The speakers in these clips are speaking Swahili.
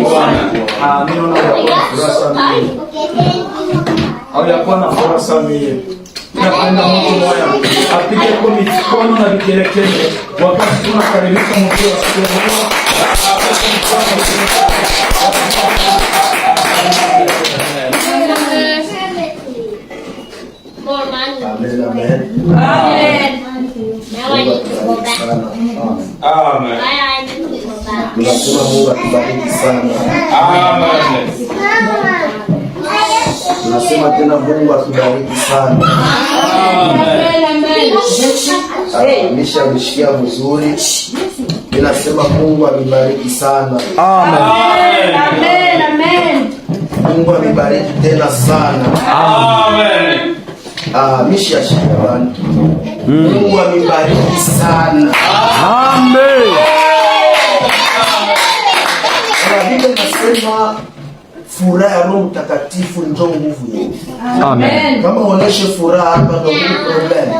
Bwana. Ah, mimi naona huyakuwa na furaha sana mimi. Au yakuwa na furaha sana mimi. Napenda mtu mmoja apige kwa mikono na vigelegele wakati tunakaribisha mtu wa siku ya leo. More money. Amen, amen. Amen. Now I need to go back. Sana. Amen. I need to go back. Tunasema Mungu atubariki sana. Amen. Tunasema tena Mungu atubariki sana. Amen. Ah, Misha mshikia mzuri. Ninasema Mungu amibariki sana. Amen. Amen. Amen. Mungu amibariki tena sana. Amen. Ah, misha shika bantu. Mungu amibariki sana. Amen. Na Biblia inasema furaha ya Roho Mtakatifu ndio nguvu yetu. Amen. Kama uoneshe furaha hapa ndio kuna problème.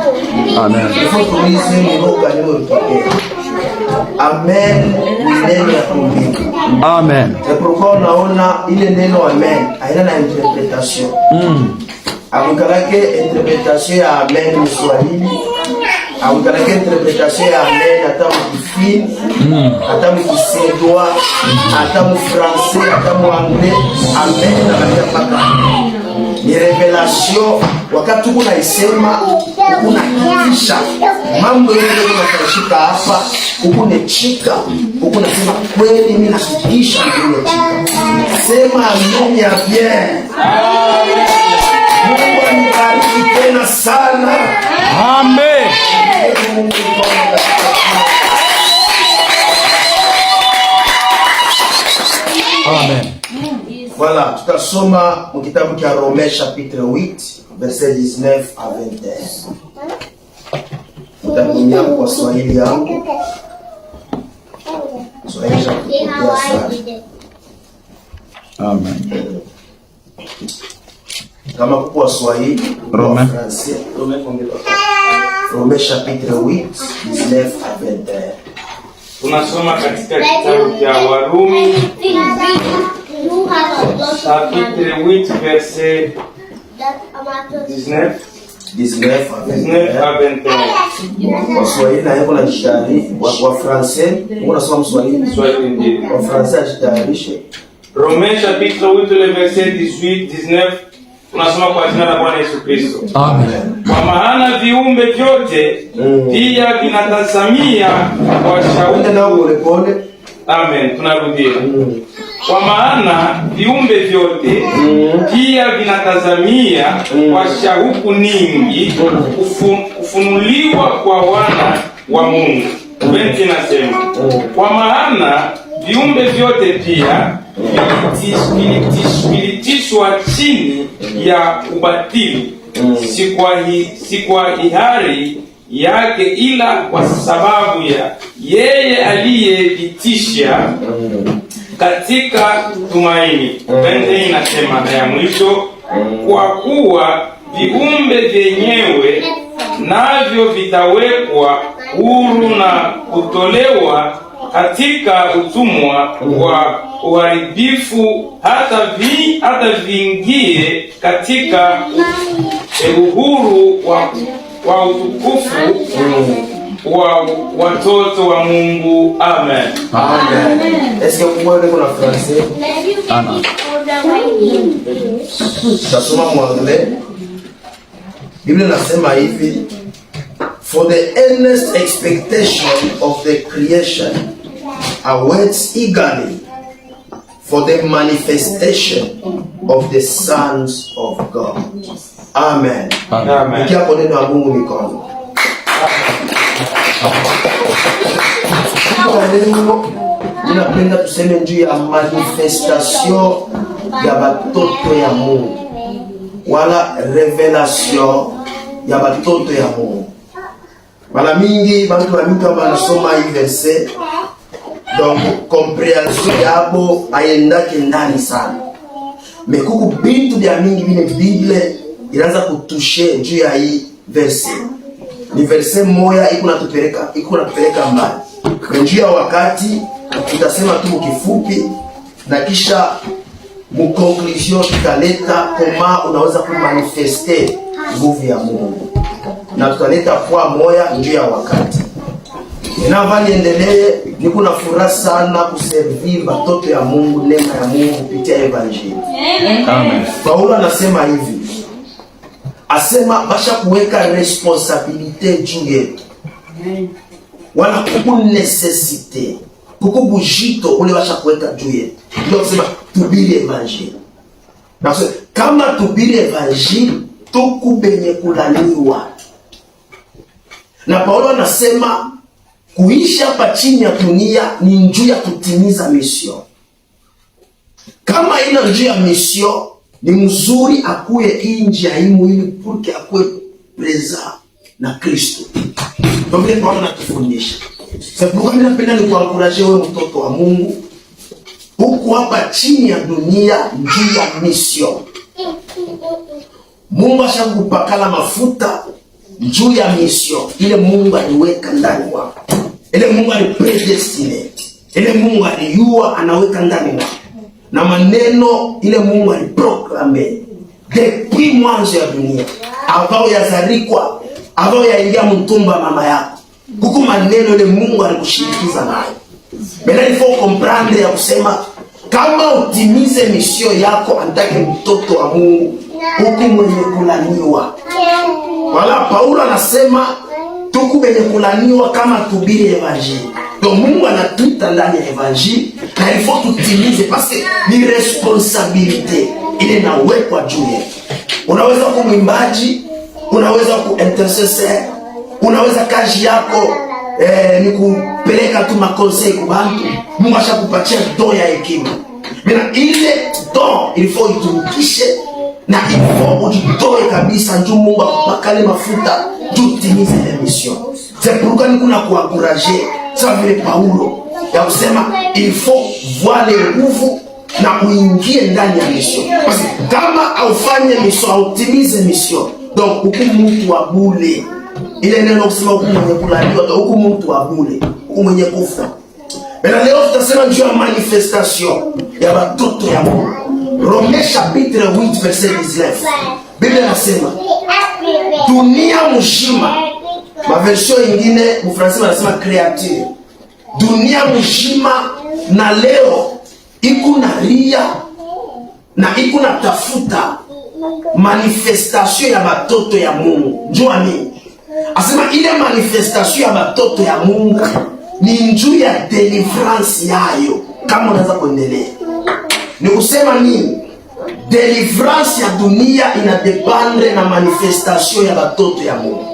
Amen. Il faut tuulize ni roho gani ulitokea. Amen ni neno ya kumbingu. Amen. C'est pourquoi unaona ile neno amen haina na interprétation. Akuikalake interprétation ya amen Mswahili, akuikalake interprétation ya amen hata mukifini, hata mukisuédois, hata mufrançais, hata muanglais. Amen nabakia mpaka ni révélation. Wakati uko naisema, uko nakikisha mambo yote uko nafanyika hapa, uko nechika, uko nasema kweli, mimi nahakikisha ndio nechika. Sema amen ya bien. Mungu anibariki tena sana. Amen. Mungu mkono katika jina. Amen. Voilà, tutasoma mu kitabu cha Romains chapitre 8 verset 19 à 21. Nitatumia kwa Swahili yangu. Swahili cha See how kupotea I sana. Did it. Amen. Kama kuko Swahili, kuko Romains. Français. Romains chapitre 8 19 à 21. Tunasoma katika kitabu cha Warumi You have a lot of chapitre money. 8 verset That amount 19 19 à 19 21. à 21. Kwa Swahili na yeko na jitayari, wa Français, uko nasoma Mswahili? Swahili ndio. Wa Français ajitayarishe. Romains chapitre 8 le verset 18 19, tunasoma kwa jina la Bwana Yesu Kristo. Amen. Kwa maana viumbe vyote pia vinatazamia kwa Twende nao shauku. polepole. Amen. Tunarudia. Kwa maana viumbe vyote pia vinatazamia kwa shauku nyingi kufunuliwa kwa wana wa Mungu. 20 inasema, kwa maana viumbe vyote pia vilitishwa chini ya ubatili, si kwa hiari yake, ila kwa sababu ya yeye aliyevitisha katika tumaini. 20 inasema na ya mwisho, kwa kuwa viumbe vyenyewe navyo vitawekwa huru na kutolewa katika utumwa wa uharibifu hata viingie katika uhuru wa utukufu wa watoto wa Mungu. Amen. Amen. Est-ce que vous voyez kuna français? Tutasoma mu anglais. Biblia inasema hivi: "For the earnest expectation of the creation awaits eagerly for the manifestation of the sons of God." Amen. Amen. Ikia kwa neno ya Mungu mikono. Kwa leo ninapenda tuseme juu ya manifestation ya batoto ya Mungu wala révélation ya batoto ya Mungu. Mara mingi bantu bamingi kama banasoma hii verset, donc compréhension yabo ayendake ndani sana, mais kuku bintu bya mingi bine Bible inaanza kutoucher juu ya hii verset. Ni verset moya iko natupeleka mbali. Mais juu ya wakati tutasema tu kifupi. Na kisha mu conclusion tutaleta koma unaweza kumanifester nguvu ya Mungu, na tutaleta kwa moya juu ya wakati nava niendelee. Niko na furaha sana kuservir batoto ya Mungu, neema ya Mungu kupitia Evanjili. Amen. Paulo anasema hivi, asema basha kuweka responsabilité juu yetu, wala kuku nécessité, kuku bujito ule basha kuweka juu yetu, ndio kusema tubiri évangile. Na kusema, kama tubiri évangile, tuku benye kulaniwa. Na Paulo anasema kuishi hapa chini ya dunia ni njuu ya kutimiza mission. Kama ina njuu ya mission, ni mzuri akuye inji ya hii mwili pour que akuye présent na Kristo. Ndio vile Paulo anatufundisha. C'est pourquoi mimi napenda ni kuencourager wewe mtoto wa Mungu huku hapa chini ya dunia njuu ya mission. Mungu ashakupakala mafuta juu ya mission ile Mungu aliweka ndani mwako, ile Mungu aliprédestiné, ile Mungu aliyua anaweka ndani mwako, na maneno ile Mungu aliproclamé depuis mwanzo ya dunia, avant yazarikwa, avant yaingia mtumba mama yako, kuku maneno ile Mungu alikushirikiza nayo. Maintenant il faut comprendre ya kusema kama utimize mission yako antake mtoto wa Mungu huku mwenye kulaniwa. Wala Paulo anasema tuku benye kulaniwa kama tubiri évangile. Donc Mungu anatuita ndani ya évangile na il faut tutimize parce que ni responsabilité ile nawekwa juu yetu. Unaweza kuwa mwimbaji, unaweza ku intercesseur, unaweza kazi yako ni kupeleka tu maconseils kwa bantu. Mungu ashakupatia don ya hekima. Maintenant ile don il faut itumikishe na il faut ujitoe kabisa njuu Mungu akupakale mafuta juu utimize ile mission. C'est pourquoi niko na kuencourager sawa vile Paulo ya kusema il faut voir les nguvu na uingie ndani ya mission. Parce que kama aufanye mission, autimize mission, donc huku mtu wa bule, ile neno kusema huku mwenye kulaliwa, donc huku mtu wa bule, huku mwenye kufa. Maintenant leo tutasema juu ya manifestation ya batoto ya Mungu. Romains chapitre 8 verset 19. Biblia inasema dunia mzima, maversion ingine mfransa wanasema créature, dunia mzima na leo iko na ria na iko na tafuta manifestation ya batoto ya Mungu. Njua nini? Asema ile manifestation ya batoto ya Mungu ni njuu ya délivrance yayo. Kama unaweza kuendelea, ni kusema nini? Délivrance ya dunia inadépendre na manifestation ya batoto ya Mungu.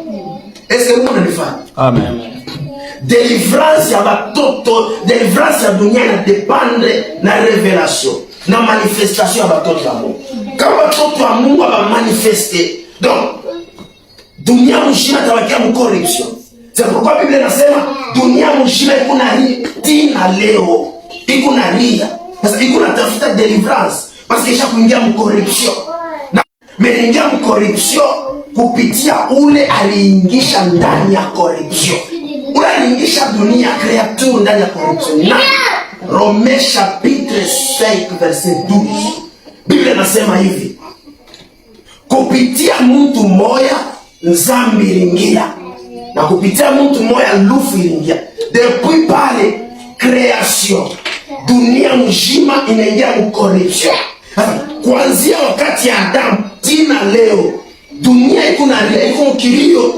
Est-ce que Mungu ananifanya? Amen. Délivrance ya batoto, délivrance ya dunia inadépendre na révélation na manifestation ya batoto ya Mungu. Kama batoto ya Mungu abamanifeste, donc dunia mzima tabakia mcorruption. C'est pourquoi Biblia inasema dunia mzima iko na tina leo, iko na ria sasa, iko na tafuta délivrance parce que isha kuingia mcorruption na meingia mcorruption kupitia ule aliingisha ndani ya corruption, ule aliingisha dunia créature ndani ya corruption. Na Romains chapitre 5 verset 12, Biblia inasema hivi: kupitia mtu mmoja nzambi iliingia na kupitia mtu mmoja lufu iliingia. Depuis pale création, dunia mzima inaingia mcorruption. Sasa kuanzia wakati ya Adamu tina leo dunia iko na ria, iko kilio,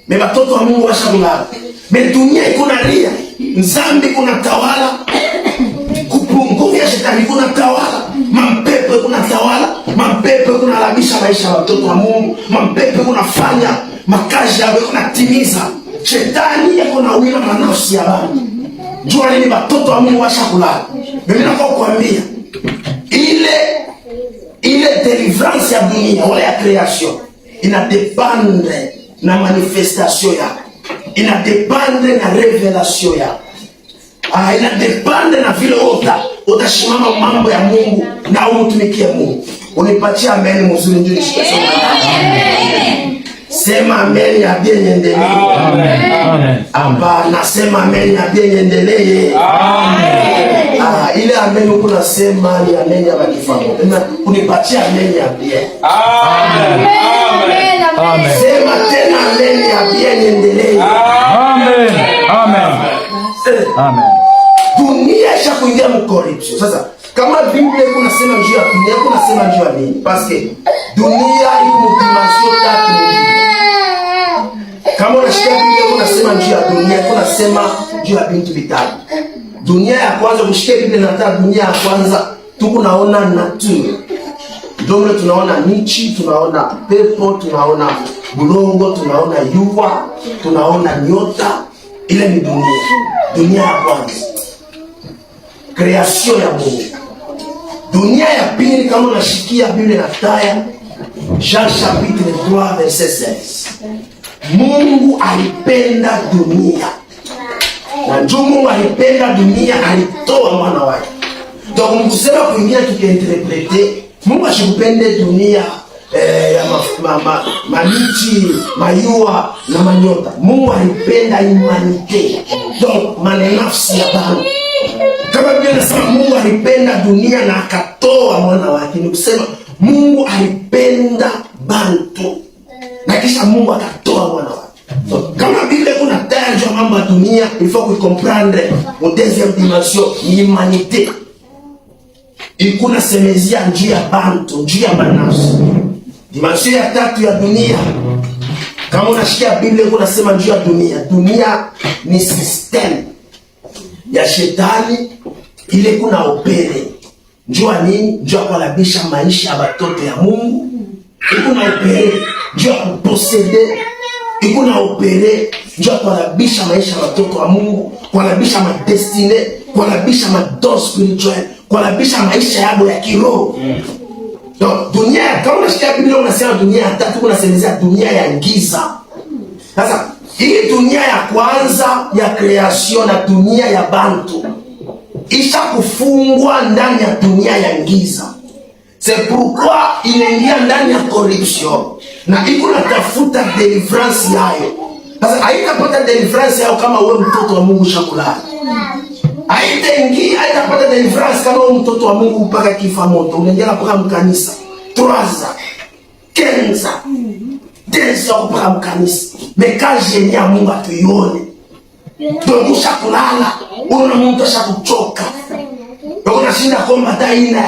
mais batoto wa Mungu washakulala, mais dunia iko na ria, nzambi kuna tawala, nguvu ya shetani kuna tawala, mampepo kuna tawala, mampepo kuna labisha maisha ya watoto wa Mungu, mampepo kunafanya makazi yao kunatimiza. Shetani yako na wina manafsi ya bantu. Jua nini? Batoto wa Mungu washakulala. Mimi nakuwa kuambia ile délivrance ya dunia wala ya création inadépendre na manifestation yako, inadépendre na révélation yako. Inadépendre na vile utashimama mambo ya Mungu na umtumikie Mungu. Unipatie amen mzuri ndio nishike sema. Sema amen ya bien endelee. Amen. Amen. Hapana, sema amen ya bien endelee. Amen. Ah, ile amen huku nasema ni amen ya bakifamo. Na unipatie amen ya bien. Amen. Amen. Amen. Sema tena amen ya bien, niendelee. Amen. Amen. Amen. Dunia isha kuingia mu corruption. Sasa kama Biblia iko nasema njia ya dunia, iko nasema njia ya nini? Parce que dunia iko mu dimension tatu mu Biblia. Kama unashika Biblia iko nasema njia ya dunia, iko nasema njia ya bintu vitatu. Dunia ya kwanza, kushika Biblia na dunia ya kwanza, tuko naona nature. Ndio mle tunaona michi, tunaona pepo, tunaona bulongo, tunaona yua, tunaona nyota. Ile ni dunia, dunia ya kwanza, création ya Mungu. Dunia ya pili, kama unashikia Biblia na taya Jean chapitre 3 verset 16, Mungu alipenda dunia, na njoo Mungu alipenda dunia, alitoa mwana wake. Donc mkusema kwingine tukiinterprète, Mungu ashikupende dunia ya mamiti, mayua na manyota. Mungu alipenda humanité, donc manenafsi ya bantu. Kama Biblia inasema Mungu alipenda dunia na akatoa mwana wake, ni kusema Mungu alipenda bantu na kisha Mungu akatoa mwana wake. So, kama Biblia kuna taya juu ya mambo ya dunia, il faut kuicomprendre mu deuxième dimension ni humanité ikuna semezia njuu ya bantu, njuu ya manafsi. Dimension ya tatu ya dunia, kama unashikia Biblia iko nasema njuu ya dunia, dunia ni système ya shetani ile kuna opérer njuu ya nini? Njuu ya kuharibisha maisha ya batoto ya Mungu. Iko na opérer njuu ya kuposséder, iko na opérer njuu ya kuharibisha maisha ya batoto wa Mungu, kuharibisha madestinée, kuharibisha madon spirituel, kuharibisha maisha yabo ya kiroho. Donc dunia, kama unashikia Biblia unasema dunia ya tatu, unasemezea dunia ya giza. Sasa hii dunia ya kwanza ya création na dunia ya bantu isha kufungwa ndani ya dunia ya giza. C'est pourquoi inaingia ndani ya corruption na iko natafuta deliverance yayo. Sasa haitapata deliverance yayo kama wewe mtoto wa Mungu shakulala. Haitaingia, haitapata deliverance kama wewe mtoto wa Mungu mpaka kifa moto. Unaingia mpaka mkanisa. 3 ans, 15 ans, 2 ans mpaka mkanisa. Mais quand génie ya Mungu atuione. Donc ushakulala, unaona mtu ashakuchoka. Donc unashinda komba taina.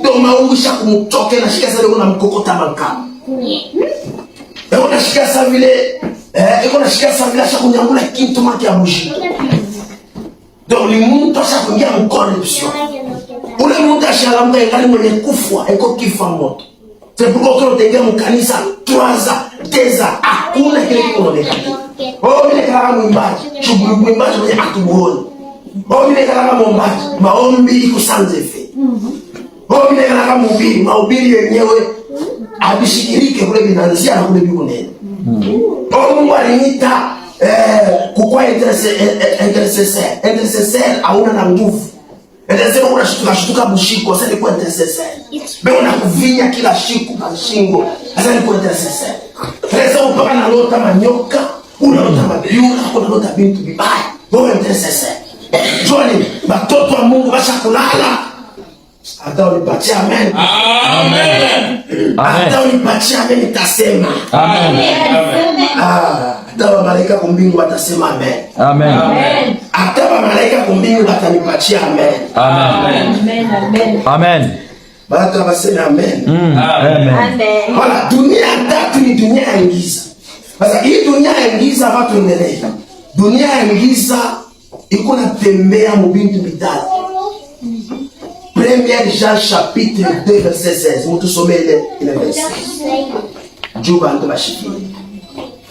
Donc maungu ishakumchoka na shika sasa unamkokota mankama. Donc unashika sasa vile iko nashika sasa vile ashakunyangula kintu maki ya mshito. Donc ni mtu ashakuingia mu corruption. Ule mtu ashalamuka ingali mwenye kufwa, eko kifa moto. C'est pourquoi ukiwa utaingia mkanisa 3 ans, 2 ans, hakuna kile kiko unaonekana. Oh, mimi kama mwimbaji, shughuli mwimbaji mwenye atuone. Oh, mimi kama mwombaji, maombi iko sans effet. Oh, mimi kama mhubiri, mahubiri yenyewe abishikirike kule binanzia na kule biko nene. Oh, Mungu aliniita kukua intercesseur. Intercesseur hauna na nguvu. Intercesseur unashtuka shtuka bushiko, sasa ni kwa intercesseur. Wewe unakuvinya kila siku kwa shingo. Sasa ni kwa intercesseur. Sasa mpaka nalota manyoka, unalota mabiura, unalota bintu vibaya. Wewe intercesseur. Johnny, batoto wa Mungu basha kulala. Hata unipatie amen. Amen. Hata unipatie amen nitasema. Amen. Ah, hata wamalaika kumbingu watasema amen. Amen. Hata wamalaika kumbingu watanipatia amen. Amen. Amen. Amen. Batu waseme amen. Amen. Amen. Wala dunia ya tatu ni dunia ya giza. Sasa hii dunia ya giza watu endelee. Dunia ya giza iko natembea mubintu mitatu. Première Jean chapitre 2 verset 16. Mutusomee ile verset. Juu bantu bashikie.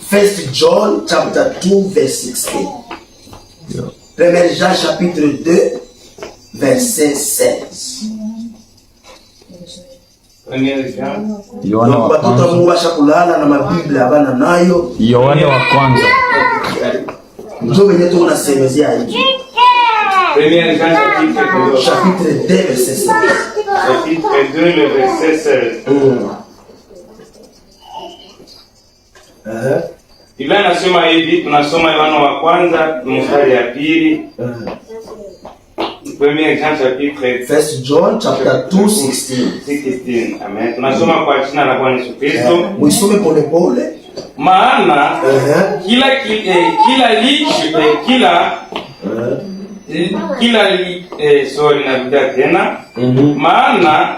First John chapter 2 verse 16. Première Jean chapitre 2 verset 16. Première Jean. Yohana Donc wa batoto wa kwanza. Mungu basha kulala na mabiblia abana nayo. Yohana wa kwanza. Njo wenye tuko nasemezea hivi. Première Jean chapitre 2. Chapitre 2 verset 16. Chapitre 2, le verset 16. Biblia inasema hivi, tunasoma Yohana wa kwanza mstari ya pili. Premier Jean chapitre First John chapter 2 16. 16. Amen. Tunasoma kwa jina la Bwana Yesu Kristo. Muisome polepole. Maana kila ki, eh, kila licho eh, kila kila li, eh, sorry, narudia tena. Maana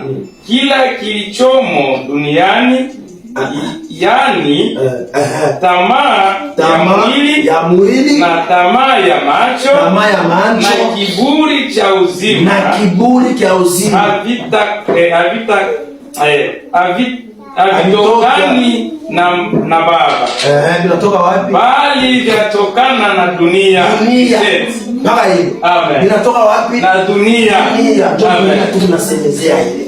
kila kilichomo duniani, yani tamaa ya Tamaa mwili ya mwili, na tamaa ya macho tamaa ya na macho kiburi cha uzima na kiburi kya uzima havitokani na Baba, vinatoka wapi? Bali vyatokana na dunia. Dunia. Yes. Mpaka hiyo. Amen. Vinatoka wapi? Na dunia. Dunia. Ndio Amen. dunia tu tunasemezea ile.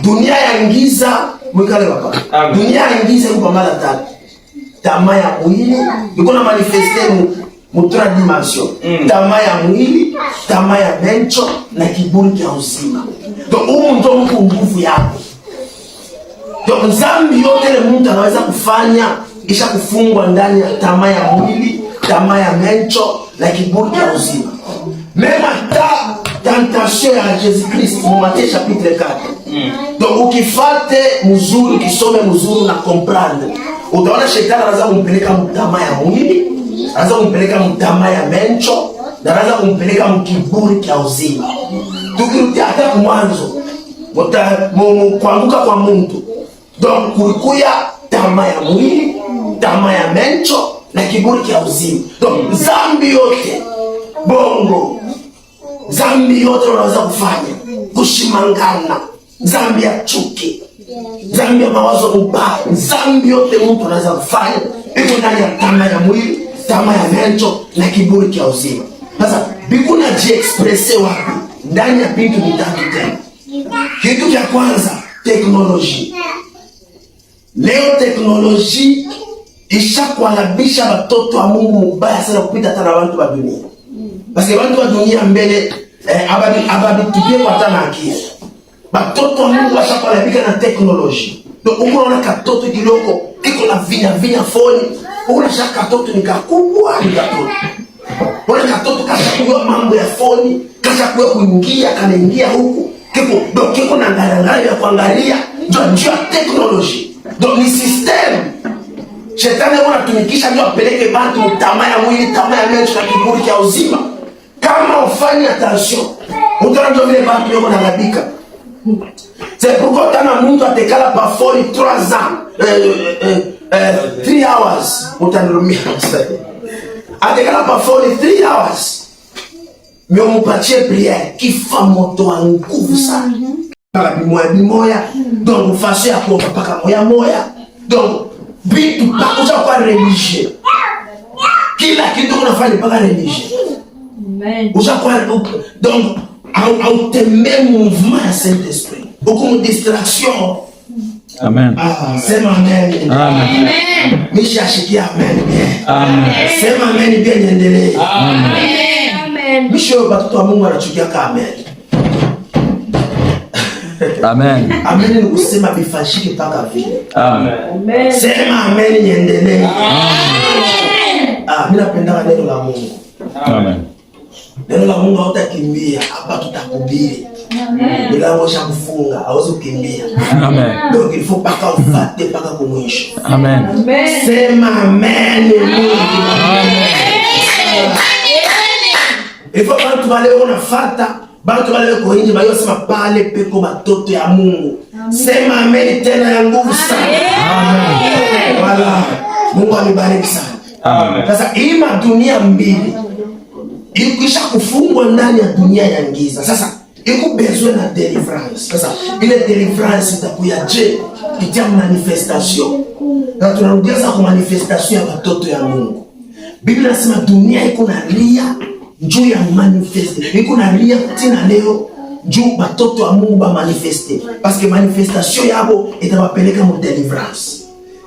Dunia ya ngiza mwikale papa. Amen. Dunia ya ngiza iko mara tatu. Tamaa ya mwili iko na manifeste mu trois dimensions. Tamaa ya mwili, tamaa ya mencho na kiburi cha uzima. Donc humu ndo mko nguvu yako. Donc nzambi yote ile mtu anaweza kufanya kisha kufungwa ndani ya tamaa ya mwili, tamaa ya mencho na kiburi cha uzima. Même hata tentation ya Jésus Christ mu Matthieu chapitre 4. Donc ukifate mzuri, ukisome mzuri na comprendre, utaona shetani anaweza kumpeleka mtamaa ya mwili, anaweza kumpeleka mtamaa ya mencho na anaweza kumpeleka mkiburi cha uzima. Tukirudia hata kumwanzo kuanguka kwa muntu, donc kulikuya tamaa ya mwili, tamaa ya mencho na kiburi cha uzima. Donc zambi yote bongo, zambi yote unaweza kufanya, kushimangana, zambi ya chuki, zambi ya mawazo mubaya, zambi yote mtu anaweza kufanya iko ndani ya tamaa ya mwili, tamaa ya mencho na kiburi cha uzima. Sasa bikuna jiexpresse wapi? Ndani ya vitu vitatu tena. Kitu cha kwanza, teknolojia. Leo teknolojia ishakualabisha watoto wa Mungu mubaya sana kupita hata na bantu wa dunia. Parce que bantu wa dunia mbele ababitupie kwa hata na akili. Batoto wa Mungu washakualabika na teknolojia. Donc uko unaona katoto kiloko iko na vinya vinya phone, uko na shaka katoto ni kakubwa, ni katoto. Unaona katoto kashakuwa mambo ya phone, kashakuwa kuingia, kanaingia huku. Kiko donc kiko na ngalangala ya kuangalia ndio njia ya teknolojia. Donc ni système shetani yuko anatumikisha ndio apeleke bantu tamaa ya mwili, tamaa ya macho na kiburi cha uzima. Kama ufanye attention, utaona ndio vile bantu yuko nalabika. C'est pourquoi tana muntu atekala pa phone 3 ans, 3 hours, utanirumia. Atekala pa phone 3 hours. Mais umupatie prière kifa moto wa nguvu sana. Paka bimoya bimoya, donc façon ya kuomba paka moya moya. Donc vitu paka ushakuwa religieux. Kila kitu unafanya mpaka religieux. Amen. Ushakuwa donc hautembee mouvement ya Saint-Esprit. Uko mu distraction. Amen. Ah, sema amen. Amen. Mishashikia amen bien. Amen. Sema amen bien, niendelee. Amen. Misho batoto wa Mungu anachukia ka amen. Amen. Amen ni kusema bifashike mpaka vile. Amen. Amen. Sema amen niendelee. Ah, mimi napenda neno la Mungu. Amen. Neno la Mungu hautakimbia, hapa tutakubiri. Milango ishakufunga, hauwezi kukimbia. Amen. Donc il faut paka ufate paka kumwisho. Amen. Amen. Sema amen Mungu. Il faut bantu bale unafata, bantu bale ko nje bayo sema pale peko batoto ya Mungu. Sema amen tena ya nguvu sana. Voilà. Mungu amebariki sana. Amen. Sasa hii madunia mbili ikisha kufungwa ndani ya dunia ya ngiza, sasa iko besoin na deliverance. Sasa ile deliverance itakuya je? Itia manifestation. Na tunarudia sasa kwa manifestation ya watoto ya Mungu. Biblia inasema dunia iko na lia juu ya manifeste, iko na lia tina leo juu batoto ya Mungu ba manifeste, parce que manifestation yabo itawapeleka mu deliverance.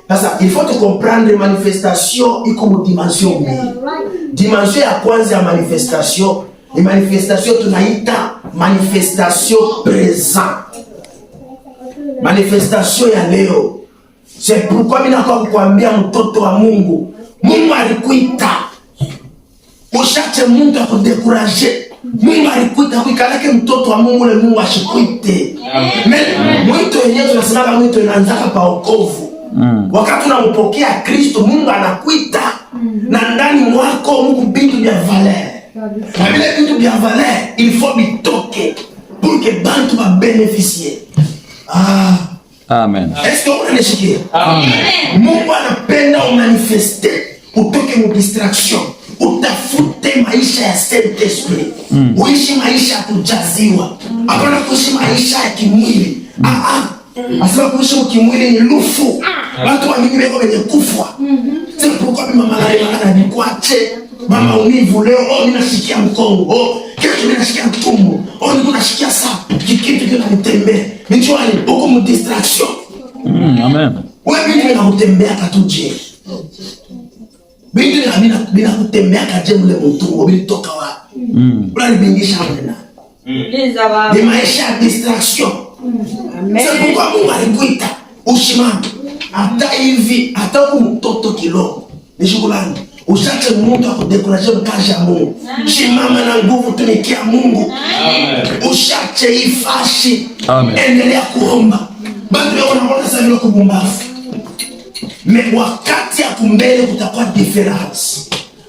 Sasa il faut te comprendre, manifestation iko mu dimension mbili. Dimension ya kwanza ya manifestation ni manifestation tunaita manifestation présent, manifestation ya leo. C'est pourquoi mimi nakuwa kukwambia mtoto wa Mungu, Mungu alikuita, ushache mtu akudécourager. Mungu alikuita kuikalake mtoto wa Mungu ule Mungu ashikuite. Mais mwito yenyewe tunasemaka mwito inaanzaka pa wokovu. Wakati unampokea Kristo, Mungu anakuita na ndani mwako Mungu bintu vya valeur. Na vile vitu vya valeur il faut bitoke pour que bantu ba bénéficier. Ah, Amen. est-ce que unanishikia? Mungu anapenda umanifeste, utoke mu distraction, utafute maisha ya Saint Esprit, uishi maisha ya kujaziwa, hapana kuishi maisha ya kimwili. Ah, ah. Asema kuishi kimwili ni lufu. Watu wa mingi beko wenye kufa. C'est pourquoi mimi mama na nikwache mama umivu leo, oh, mimi nashikia mkongo, oh, kesho mimi nashikia tumbo, oh, niko nashikia saa kikitu kinanitembea. Nichwani huko mu distraction. Amen. Wewe vitu vinakutembea katuje. Vitu vinakutembea kaje mle mtumbo vilitoka wapi? Unalibingisha mle. Uliza baba. Ni maisha ya distraction. C'est pourquoi Mungu alikuita ushimame. Hata hivi hata huku mtoto kidogo. Ni shukrani. Usiache mtu akudécourager mkazi ya Mungu. Shimama na nguvu, tumikia Mungu. Amen. Ushache ifashi. Amen. Endelea kuomba. Bantu leo wanaona sasa vile kubumbafu. Mais wakati ya kumbele kutakuwa différence.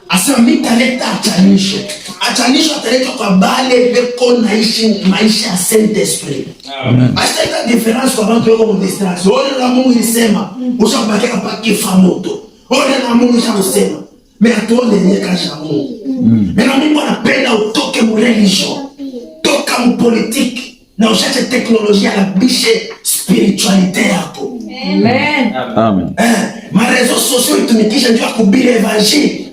Asema mitaleta achanisho. Achanisho ataleta kwa bale beko naishi maisha ya Saint Esprit. Amen. Asitaleta différence kwa bantu beko mu distraction. Ole na Mungu ilisema, ushakubakia pa kifa moto. Ole na Mungu ishakusema. Mais atuone yenye kazi ya Mungu. Mais na Mungu anapenda utoke mu religion. Toka mu politique na ushache teknolojia labishe spiritualité yako. Amen. Amen. Eh, ma réseaux sociaux itumikishe ndio ya kuhubiri évangile.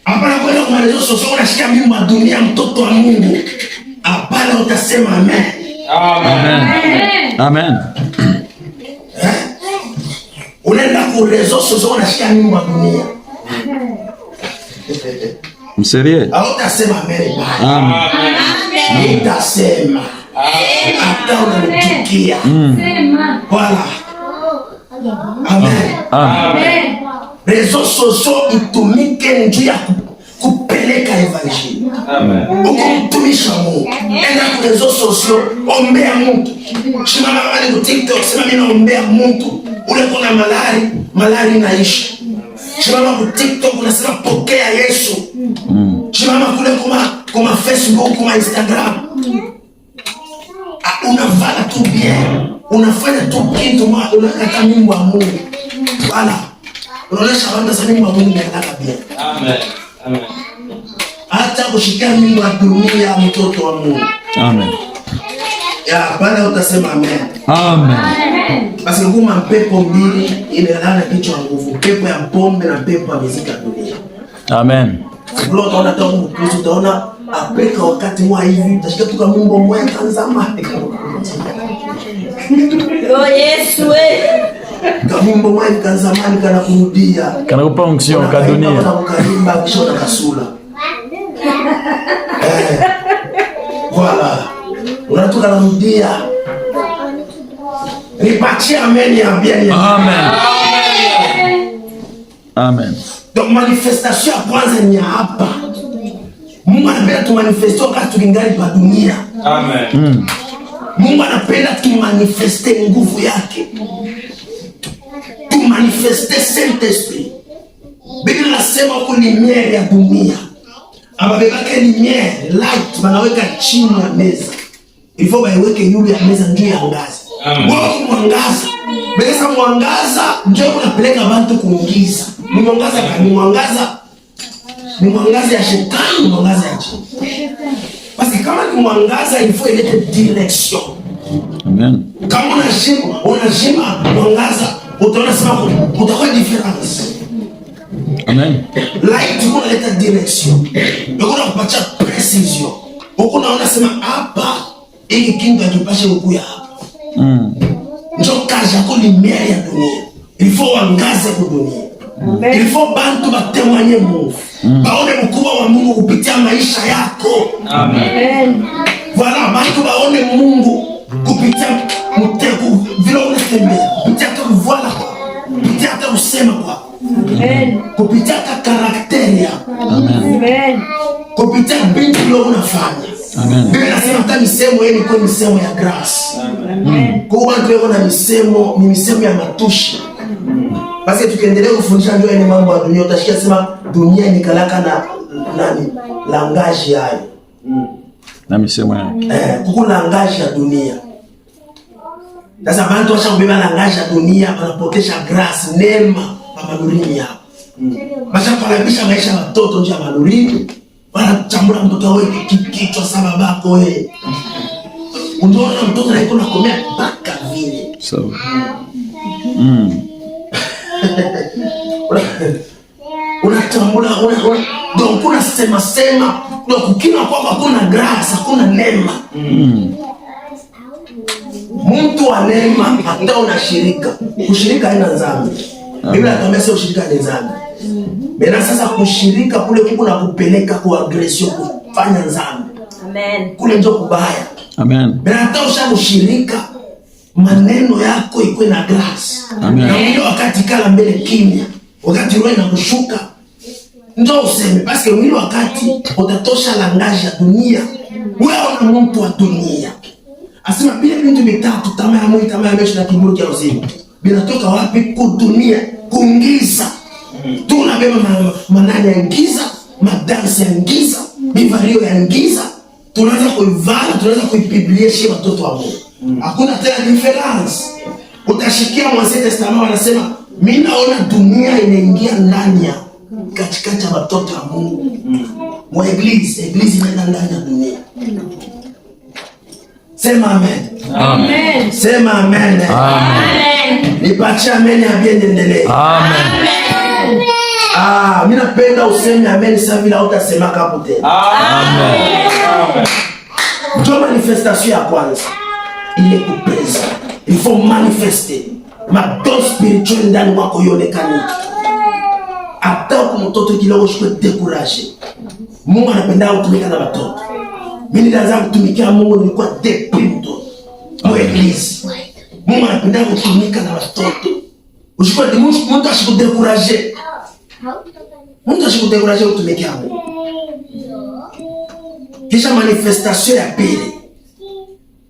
Hapana kwenda kwa ma réseaux sociaux unashika mimba dunia, mtoto wa Mungu. Hapana, utasema amen. Amen. Amen. Unaenda ku réseaux sociaux unashika mimba dunia. Mserie. Hautasema amen bye. Amen. Nitasema hata unanichukia. Sema. Voilà. Amen. Amen. Réseaux sociaux itumike njuu ya kupeleka évangile. Amen. Uko mtumishi wa Mungu, enda ku réseaux sociaux, ombea mtu. Simama pale ku TikTok, sema mimi naombea mtu ule kuna malari, malari inaisha. Simama ku TikTok unasema pokea Yesu. Simama kule kuma Facebook, kuma Instagram. Ah, unavala tu bien, unafanya tu kitu unakata mimba wa Mungu. Wala unaonyesha watu sasa mimba wa Mungu inataka bien. Amen. Amen. Hata kushika mimba ya dunia, mtoto wa Mungu. Amen. Ya pale utasema amen. Amen. Basi nguma pepo mbili imelala kichwa nguvu, pepo ya pombe na pepo ya muziki ya dunia. Amen. Ndio utaona tangu Mkristo utaona Afrika wakati mwa hivi utashika tu kama Mungu mmoja kanzama. Oh Yesu we. Kamwimbo mwa hivi kanzamani kana kurudia. Kanakupa onction ka dunia. Ukaimba kisha unakasula. Eh. Voilà. Unatoka narudia. Nipatie amen ya bien ya. Amen. Amen. Donc manifestation ya kwanza ni ya hapa. Mungu anapenda tumanifeste wakati tukingali pa dunia. Amen. Mungu anapenda tumanifeste nguvu yake, tumanifeste Saint Esprit. Biblia inasema huku lumière ya dunia, ababebake lumière light banaweka chini ya meza, ilifo baiweke yulu ya meza njuu ya ngazi. Amen. Wewe mwangaza besa mwangaza njo unapeleka bantu kuingiza. Ni mwangaza gani? Ni mwangaza, ni mwangaza ya shetani, ni mwangaza ya chini. Basi kama ni mwangaza il faut ilete direction. Amen. Kama unazima mwangaza utaona sema kutakuwa différence. Amen. Light iko unaleta direction. Iko unakupatia precision. Uko unaona sema hapa ili kinga kipashe kukuya hapa. Njo kazi yako lumière ya dunia. Il faut wangaze ku dunia. Il faut bantu batémoigner Mungu. Baone mkubwa wa Mungu kupitia maisha yako. Amen. Voilà, bantu baone Mungu kupitia mtego vile unatembea, kupitia hata kuvala kwako, kupitia hata kusema kwako, kupitia hata caractère yako, Amen. kupitia bintu vile unafanya. ikuwe misemo ya grâce. Kwa watu weko na misemo ni misemo ya matushi. Basi tukiendelea kufundisha ndio ile mambo ya dunia, utashikia sema dunia inikalaka na nani langage yayo. Na misemo yake. Eh, kuko langage ya dunia. Sasa bantu washa kubeba langage ya dunia, wanapotesha grâce, neema pa malurini yao. Bashaparabisha maisha ya watoto nje ya malurini, wanachambula mtoto wewe kichwa sa babako wewe. Unaona mtoto anaiko nakomea mpaka vile. Sawa. Unatambula donc unasema sema, donc kukina kwako hakuna grâce, hakuna neema. Mtu wa neema hata unashirika. Kushirika haina dhambi. Biblia inatuambia sio ushirika ni dhambi. Mena sasa kushirika kule kuku na kupeleka kwa agression, kufanya dhambi. Amen. Kule ndio kubaya. Amen. Mena hata ushakushirika, maneno yako ikuwe na grâce. Amen. Na ile wakati kala mbele kimya, wakati roho inakushuka, ndio useme, parce que mwili wakati utatosha langage ya dunia. Wewe una mtu wa dunia. Asema vile vitu vitatu, tamaa ya mwili, tamaa ya maisha na kiburi cha uzima, vinatoka wapi? Kudunia, kungiza. Tunabeba manani ya ngiza, madansi ya ngiza, mivario ya ngiza, tunaanza kuivala, tunaanza kuipublier chez watoto wa Mungu. Hakuna tena différence. Utashikia Mwanzo Testament wanasema mimi naona dunia inaingia ndani ya katikati ya watoto wa Mungu. Mwa église, église inaenda ndani ya dunia. Sema amen. Amen. Sema amen. Amen. Nipatie amen ya bien, niendelee. Amen. Ah, mimi napenda useme amen sasa vile hautasemaka hapo tena. Amen. Ndio manifestation ya kwanza. Ile kuprésent. Il faut manifester. Ma don spirituel ndani mwako ionekane. Hata kwa mtoto kidogo usikwe découragé. Mungu anapenda kutumika na watoto. Mimi nilianza kutumikia Mungu nilikuwa depuis mtoto. Mu église. Mungu anapenda kutumika na watoto. Usikwe mtu asikudécourager. Mtu asikudécourager kutumikia Mungu. Kisha manifestation ya pili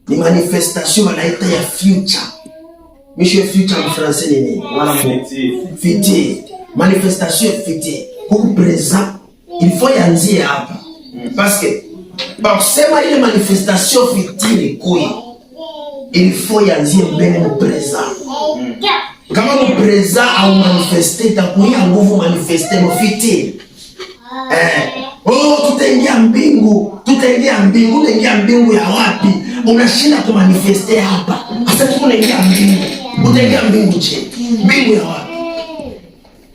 ni manifestation wanaita ya future. Monsieur, future en français ni nini? Wala futur. Manifestation ya futur. Huku présent, il faut yanzie hapa. Parce que bakusema ile manifestation future ikuye, il faut yanzie mbele mu présent. Kama mu présent au manifeste, itakuia nguvu manifeste mu futur. Eh, oh, tutaingia mbingu, tutaingia mbingu, unaingia mbingu ya wapi? Unashinda kumanifeste hapa. Sasa tuko unaingia mbingu. Utaingia mbingu je? Mbingu ya wapi?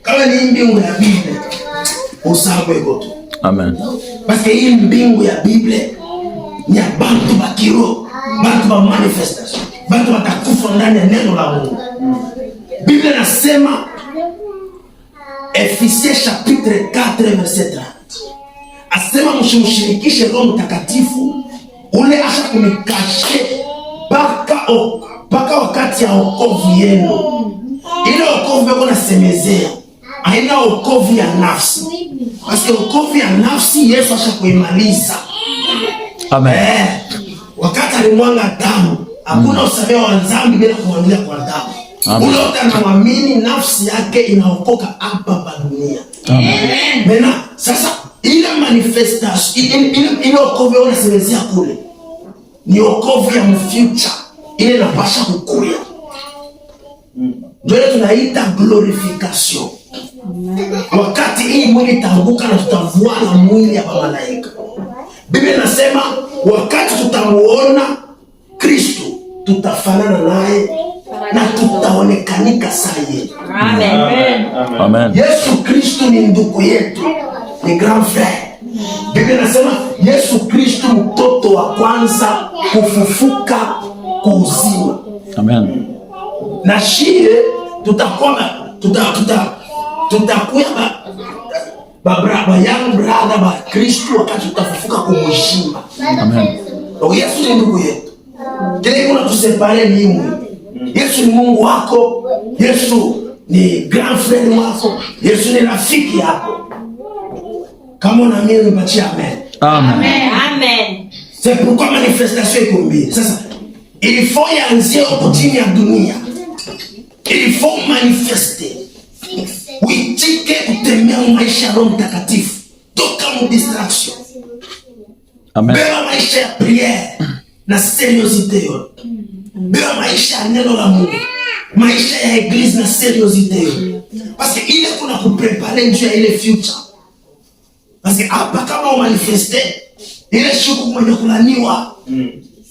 Kama ni mbingu ya Biblia, usahau iko tu. Amen. Parce que hii mbingu ya Biblia ni ya bantu ba kiroho, bantu ba manifestation, bantu batakufa ndani ya neno la Mungu. Biblia nasema Ephésiens chapitre 4 verset 30. Asema msimshirikishe Roho Mtakatifu ule asha kumikashe mpaka wakati ya wokovu yenu. Ile wokovu yako nasemezea haina wokovu ya nafsi, parce wokovu ya nafsi Yesu asha kuimaliza. Amen. Eh, wakati alimwanga damu, hakuna usamehe wa dhambi bila kumwangilia kwa damu. Amen. Ule wote anamwamini nafsi yake inaokoka hapa pa dunia. Amen. Mena sasa ile manifestation ile wokovu yao unasemezea kule ni wokovu ya mfuture, ile inapasha kukuya, ndio ile tunaita glorification. Wakati hii mwili itaanguka na tutavuana mwili ya malaika. Biblia inasema wakati tutamuona Kristo tutafanana naye na tutaonekanika saa yeye. Amen. Amen. Yesu Kristo ni ndugu yetu, ni grand frère. Biblia inasema Yesu Kristo mtoto wa kwanza kufufuka kuuzima. Amen. Na shie tutakuwa tutakuya ba young brother ba Kristo wakati tutafufuka kumheshima. Amen. Donc Yesu ni ndugu yetu. Kile kuna tuséparer ni mwili. Yesu ni Mungu wako. Yesu ni grand friend wako. Yesu ni rafiki yako. Kama unaamini nipatie amen. Amen. Amen. C'est pourquoi manifestation iko mbili. Sasa il faut ianzie huko chini ya dunia, il faut manifester, uitike kutembea maisha ya Roho Mtakatifu, toka mu distraction. Amen. Beba maisha ya prière na sériosité yote, beba maisha ya neno la Mungu, maisha ya église na sériosité yote, parce que ile kuna kupréparer njuu ya ile future, parce que hapa kama umanifeste ile siku mwenye kulaniwa,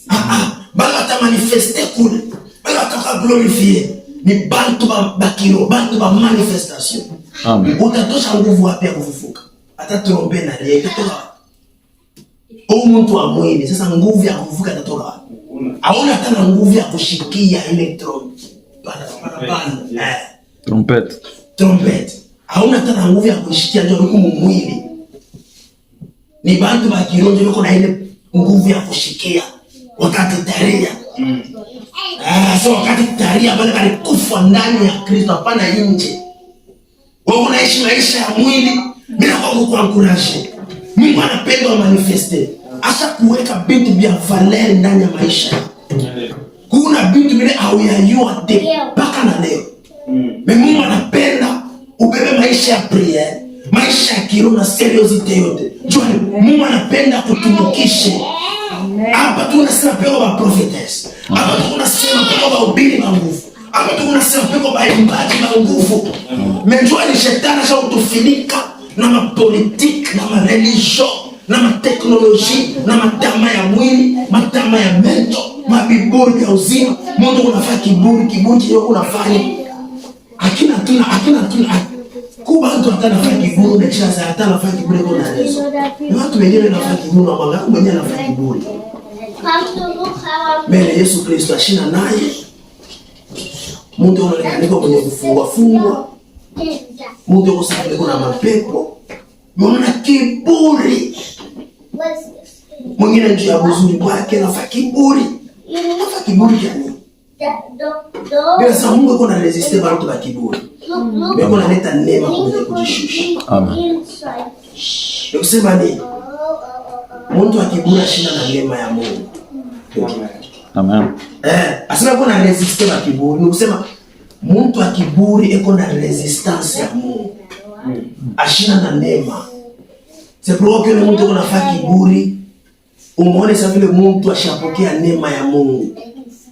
ah ah, bali batamanifeste kule, bali bataka glorifier ni bantu ba bakiro, bantu ba manifestation. Amen. Utatosha nguvu wapi ya kufufuka? Hata trompe na lia itatoka wapi? Huyu mtu wa mwili sasa, nguvu ya kufufuka itatoka wapi? Hauna hata na nguvu ya kushikia ile trompe pana pana pana, Trompette. Trompette hauna hata na nguvu ya kushikia, ndio huku mwili ni bantu ba kiroho ndio na ile nguvu ya kushikia wakati taria. Ah, so wakati taria bale balikufa ndani ya Kristo, hapana nje. Wewe unaishi maisha ya mwili bila kwa kuencourager. Mungu anapenda manifeste. Asha kuweka vitu vya valeur ndani ya maisha yako. Kuna vitu vile hauyajua te mpaka na leo. Mais Mungu anapenda ubebe maisha ya prière, maisha ya kiroho na sériosité yote. Jua Mungu anapenda kutumikishe. Hapa tu unasema peko ba prophetess. Hapa tu unasema peko ba ubiri ba nguvu. Hapa tu unasema peko ba imbaji ba nguvu. Mais jua ni shetani asha kutufinika na mapolitique, na mareligion, na mateknolojia, na matama ya mwili, matama ya mento, mabiburi ya uzima. Mungu unafanya kiburi, kiburi kile unafanya. Akina tuna akina tuna kuba mtu hata anafanya kiburi na chaza hata anafanya kiburi kwa na lezo. Ni watu wengine wanafanya kiburi na mwanga mwenyewe anafanya kiburi. Mbele Yesu Kristo ashina naye. Mtu anaonekana mwenye kufungwa fungwa. Mtu yuko sababu na mapepo. Unaona kiburi. Mwingine njuu ya uzuri wake anafanya kiburi. Anafanya kiburi gani? Bila sasa Mungu yuko na résister bantu ba kiburi. Yuko analeta neema kwa mwenye kujishusha. Amen. Ni kusema nini? Mtu wa kiburi ashina na neema ya Mungu. Amen. Asema yuko na résister ba kiburi. Ni kusema mtu wa kiburi eko na résistance ya Mungu. Ashina na neema. C'est pourquoi que mtu yuko nafanya kiburi, umuone sa vile mtu ashapokea neema ya Mungu.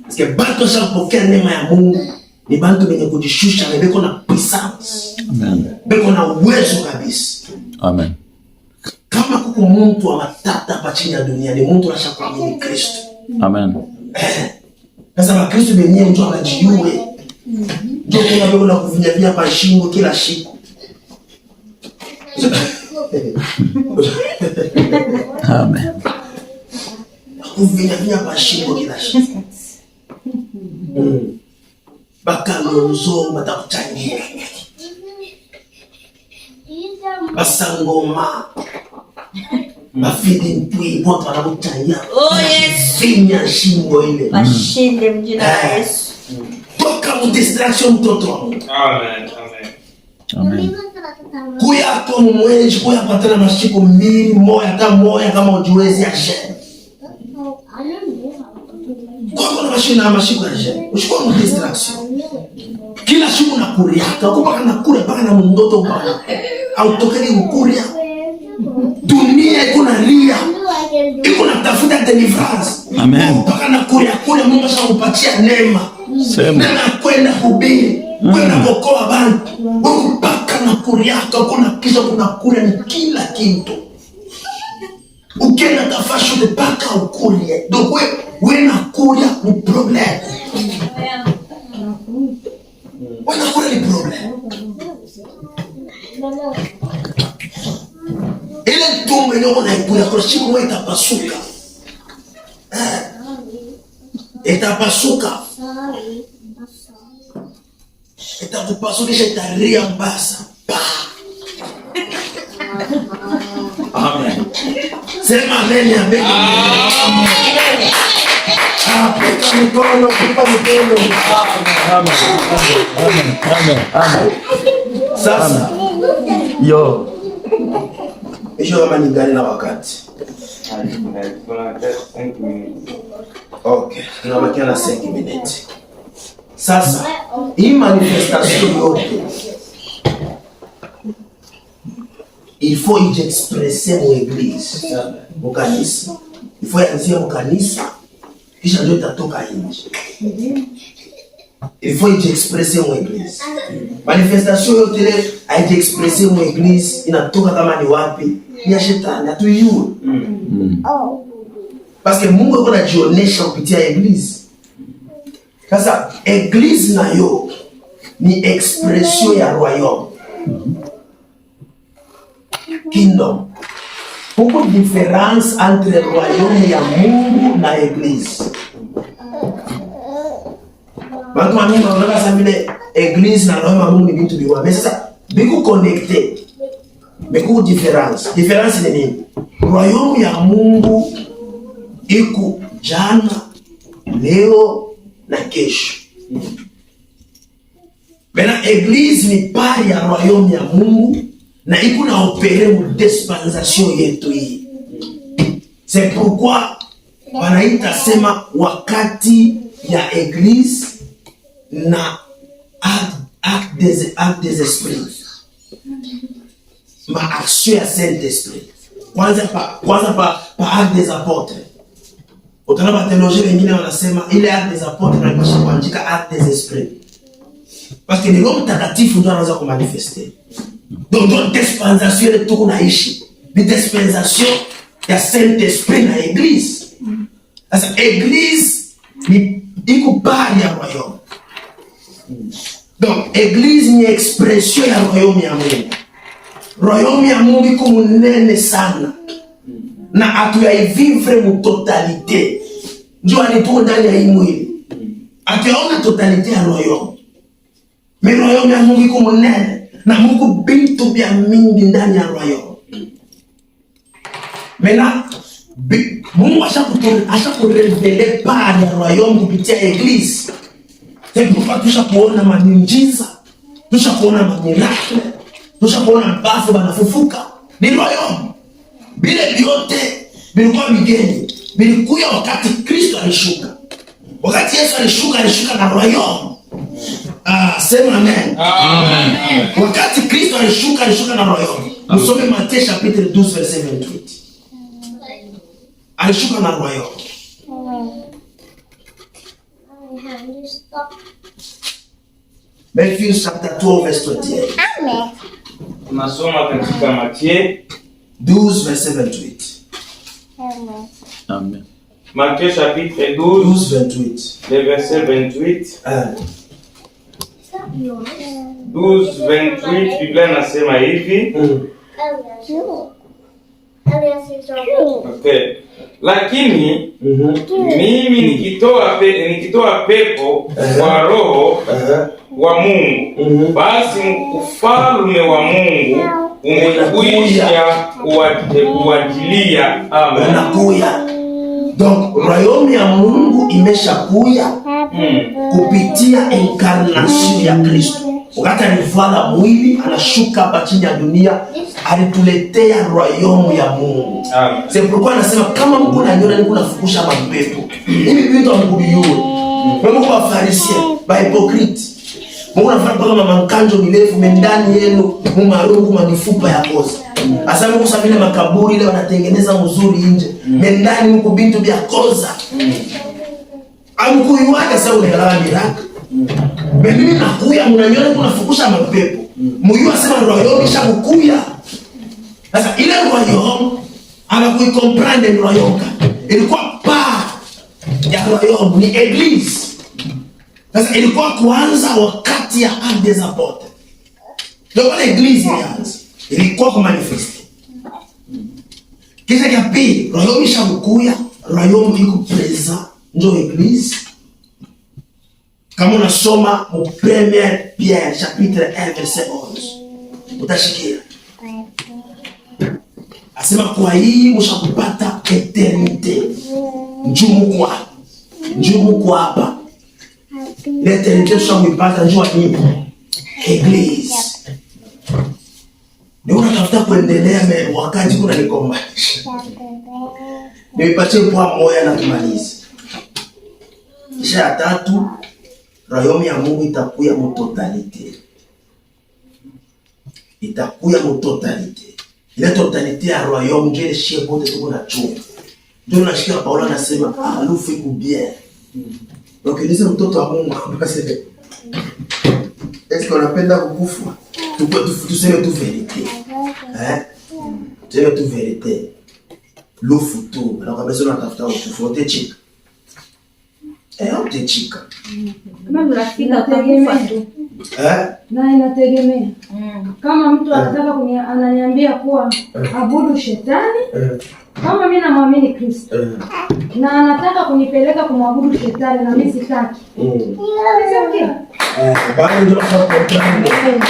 Parce que bantu ashapokea neema ya Mungu ni bantu benye kujishusha na beko na puissance. Amen. Beko na uwezo kabisa. Amen. Kama kuko mtu wa matata hapa chini ya dunia ni mtu ashakuamini Kristo. Amen. Sasa Bakristo benyewe ndio anajiue. Ndio kuna beko na kuvinyavia pa shingo kila siku. Amen. Kuvinyavia pa shingo kila siku. Bakalonzo batakuchangia. Basangoma. Bafidi mpwi bote wanakuchangia. Oh Yesu. Finya shingo ile. Washinde mjina la Yesu. Toka mu distraction, mtoto wa Mungu. Amen. Amen. Amen. Kuyako mumwezi kuya patana masiku mbili moya hata moya kama ujiwezi ya jeûne. Kwako na mashina na masiku ya jeûne. Usikuwa mu distraction. Kila siku nakuriaka, uko mpaka nakuria mpaka na mundoto mpaka. Autokeni kukuria. Dunia iko na lia. Iko na tafuta deliverance. Amen. Mpaka nakuria kuria, Mungu ashakupatia neema. Sema. Neema ya kwenda kuhubiri, kwenda kuokoa bantu. Wewe mpaka na kuriaka, kuna kisha kuna kuria ni kila kitu. Ukienda tafasho de mpaka ukurie. Donc we na kuria ni problème. We na kuria ni problème. Ile ntumbo ile unaikuria kwa siku moja itapasuka. Itapasuka. Itakupasukisha, itaria mbasa. Pa. Amen. Sema amen, amen. Ah, pika mikono, pika mikono. Amen. Amen. Amen. Amen. Sasa Yo. hiyo kama ni gari na wakati. Tuna just 5 minutes. Okay, tunabakia na 5 minutes. Sasa hii manifestation yote il faut ijiexpresse mu église, mu kanisa. Il faut ianzie mu kanisa kisha ndio itatoka nje. Il faut ijiexpresse mu église. Manifestation yote ile haijiexpresse mu église inatoka kama ni wapi? Ni ya shetani, hatuijue. Parce que Mungu yuko anajionesha kupitia église. Sasa église nayo ni expression ya royaume. Kingdom. Kuko différence entre royaume ya Mungu na église. Bantu wa mingi wanaona sasa vile église na royaume ya Mungu ni vitu viwili. Mais sasa biko connecté. Mais kuko différence. Différence ni nini? Royaume ya Mungu iko jana, leo na kesho. Maintenant église ni part ya royaume ya Mungu na iko na opérer mu dispensation yetu hii. C'est pourquoi wanaita sema wakati ya église na acte des esprits, ma action ya Saint Esprit kwanza pa acte des apôtres. Utaona bathéologie wengine wanasema ile acte des apôtres inapaswa kuandika acte des esprits parce que ni Roho Mtakatifu ndio anaweza kumanifester. Donc ndio dispensation ile tuko naishi ni dispensation ya Saint Esprit na église. Sasa église ni iko part ya royaume. Donc église ni expression ya royaume ya Mungu. Royaume ya Mungu iko munene sana na hatuyaivivre mu totalité, njo ani tuko ndani ya hii mwili, hatuyaona totalité ya royaume. Mais royaume ya Mungu iko munene na Mungu bintu bya mingi ndani ya royaume. Maintenant Mungu ashakurévéler part ya royaume kupitia église. C'est pourquoi tusha kuona mamiujiza, tusha kuona mamiracle, tusha kuona bafu banafufuka. Ni royaume. Vile vyote vilikuwa vigeni, vilikuya wakati Kristo alishuka. Wakati Yesu alishuka, alishuka na royaume. Ah, sema amen. Amen. Wakati Kristo alishuka, alishuka na royaume. Msome Matthieu chapitre 12 verset 28. Alishuka na royaume. My hand is stuck. Matthew chapter 12 verse 28. Tunasoma katika Mathieu 12 verset 28. Amen. Matthieu chapitre 12 12 28. le verset 28. Ah. 12 28, Biblia inasema hivi. Okay. Lakini mimi nikitoa pepo kwa roho wa Mungu, basi ufalme wa Mungu umekwisha kuwajilia. Amen. Unakuya. Donc royaume ya Mungu imeshakuya kupitia incarnation ya Kristo. Wakati alivala mwili anashuka hapa chini ya dunia, alituletea royaume ya Mungu. Amen. C'est pourquoi anasema kama mko naniona niko nafukusha mapepo, hivi vitu hamkuvijua. Mko ba pharisiens, ba hypocrite. Mungu nafanya mpaka mamankanjo mirefu mendani yenu mumarungu manifupa ya kosa. Asa Mungu sa vile makaburi ile wanatengeneza mzuri nje. Mendani mko bintu vya koza. Amkuyuaka sasa unaelewa miracle. Mais mimi nakuya mnaniona kuna fukusha mapepo. Muyua sema royaume ishakukuya. Sasa ile royaume anakuicomprendre ni royaume. Ilikuwa part ya royaume ni église. Sasa ilikuwa kuanza wakati ya Actes des Apôtres. Ndio pale église ilianza. Ilikuwa kumanifester. Kisha kia pili, royaume ishakukuya, royaume iko présent njo église. Kama unasoma mu Première Pierre chapitre 1 verset 11 utashikia asema kwa hii mshakupata éternité, njuu muko hapa l'éternité tushakuipata njuu nini? Église. Ni unatafuta kuendelea mais wakati kuna nikombanisha. Nipatie point moya na tumalize. Kisha ya tatu, royaume ya Mungu itakuya mu totalité. Itakuya mu totalité. Ile totalité ya royaume ndio ile shie bote tuko na chunga. Ndio nasikia Paulo anasema, ah, lufu iko bien. Donc ulize mtoto wa Mungu basi, est-ce qu'on unapenda kukufa? Tuseme tu vérité. Eh? Tuseme tu vérité. Lufu tu. Anakwambia sio unatafuta kukufa, utechika. Eh, utechika. Kama unafika utakufa tu. Eh? Na inategemea kama mtu anataka ananiambia kuwa abudu shetani, kama mimi namwamini Kristo na anataka kunipeleka kumwabudu shetani na mimi sitaki. It's okay. Eh, bado ndio comprendre. Amen.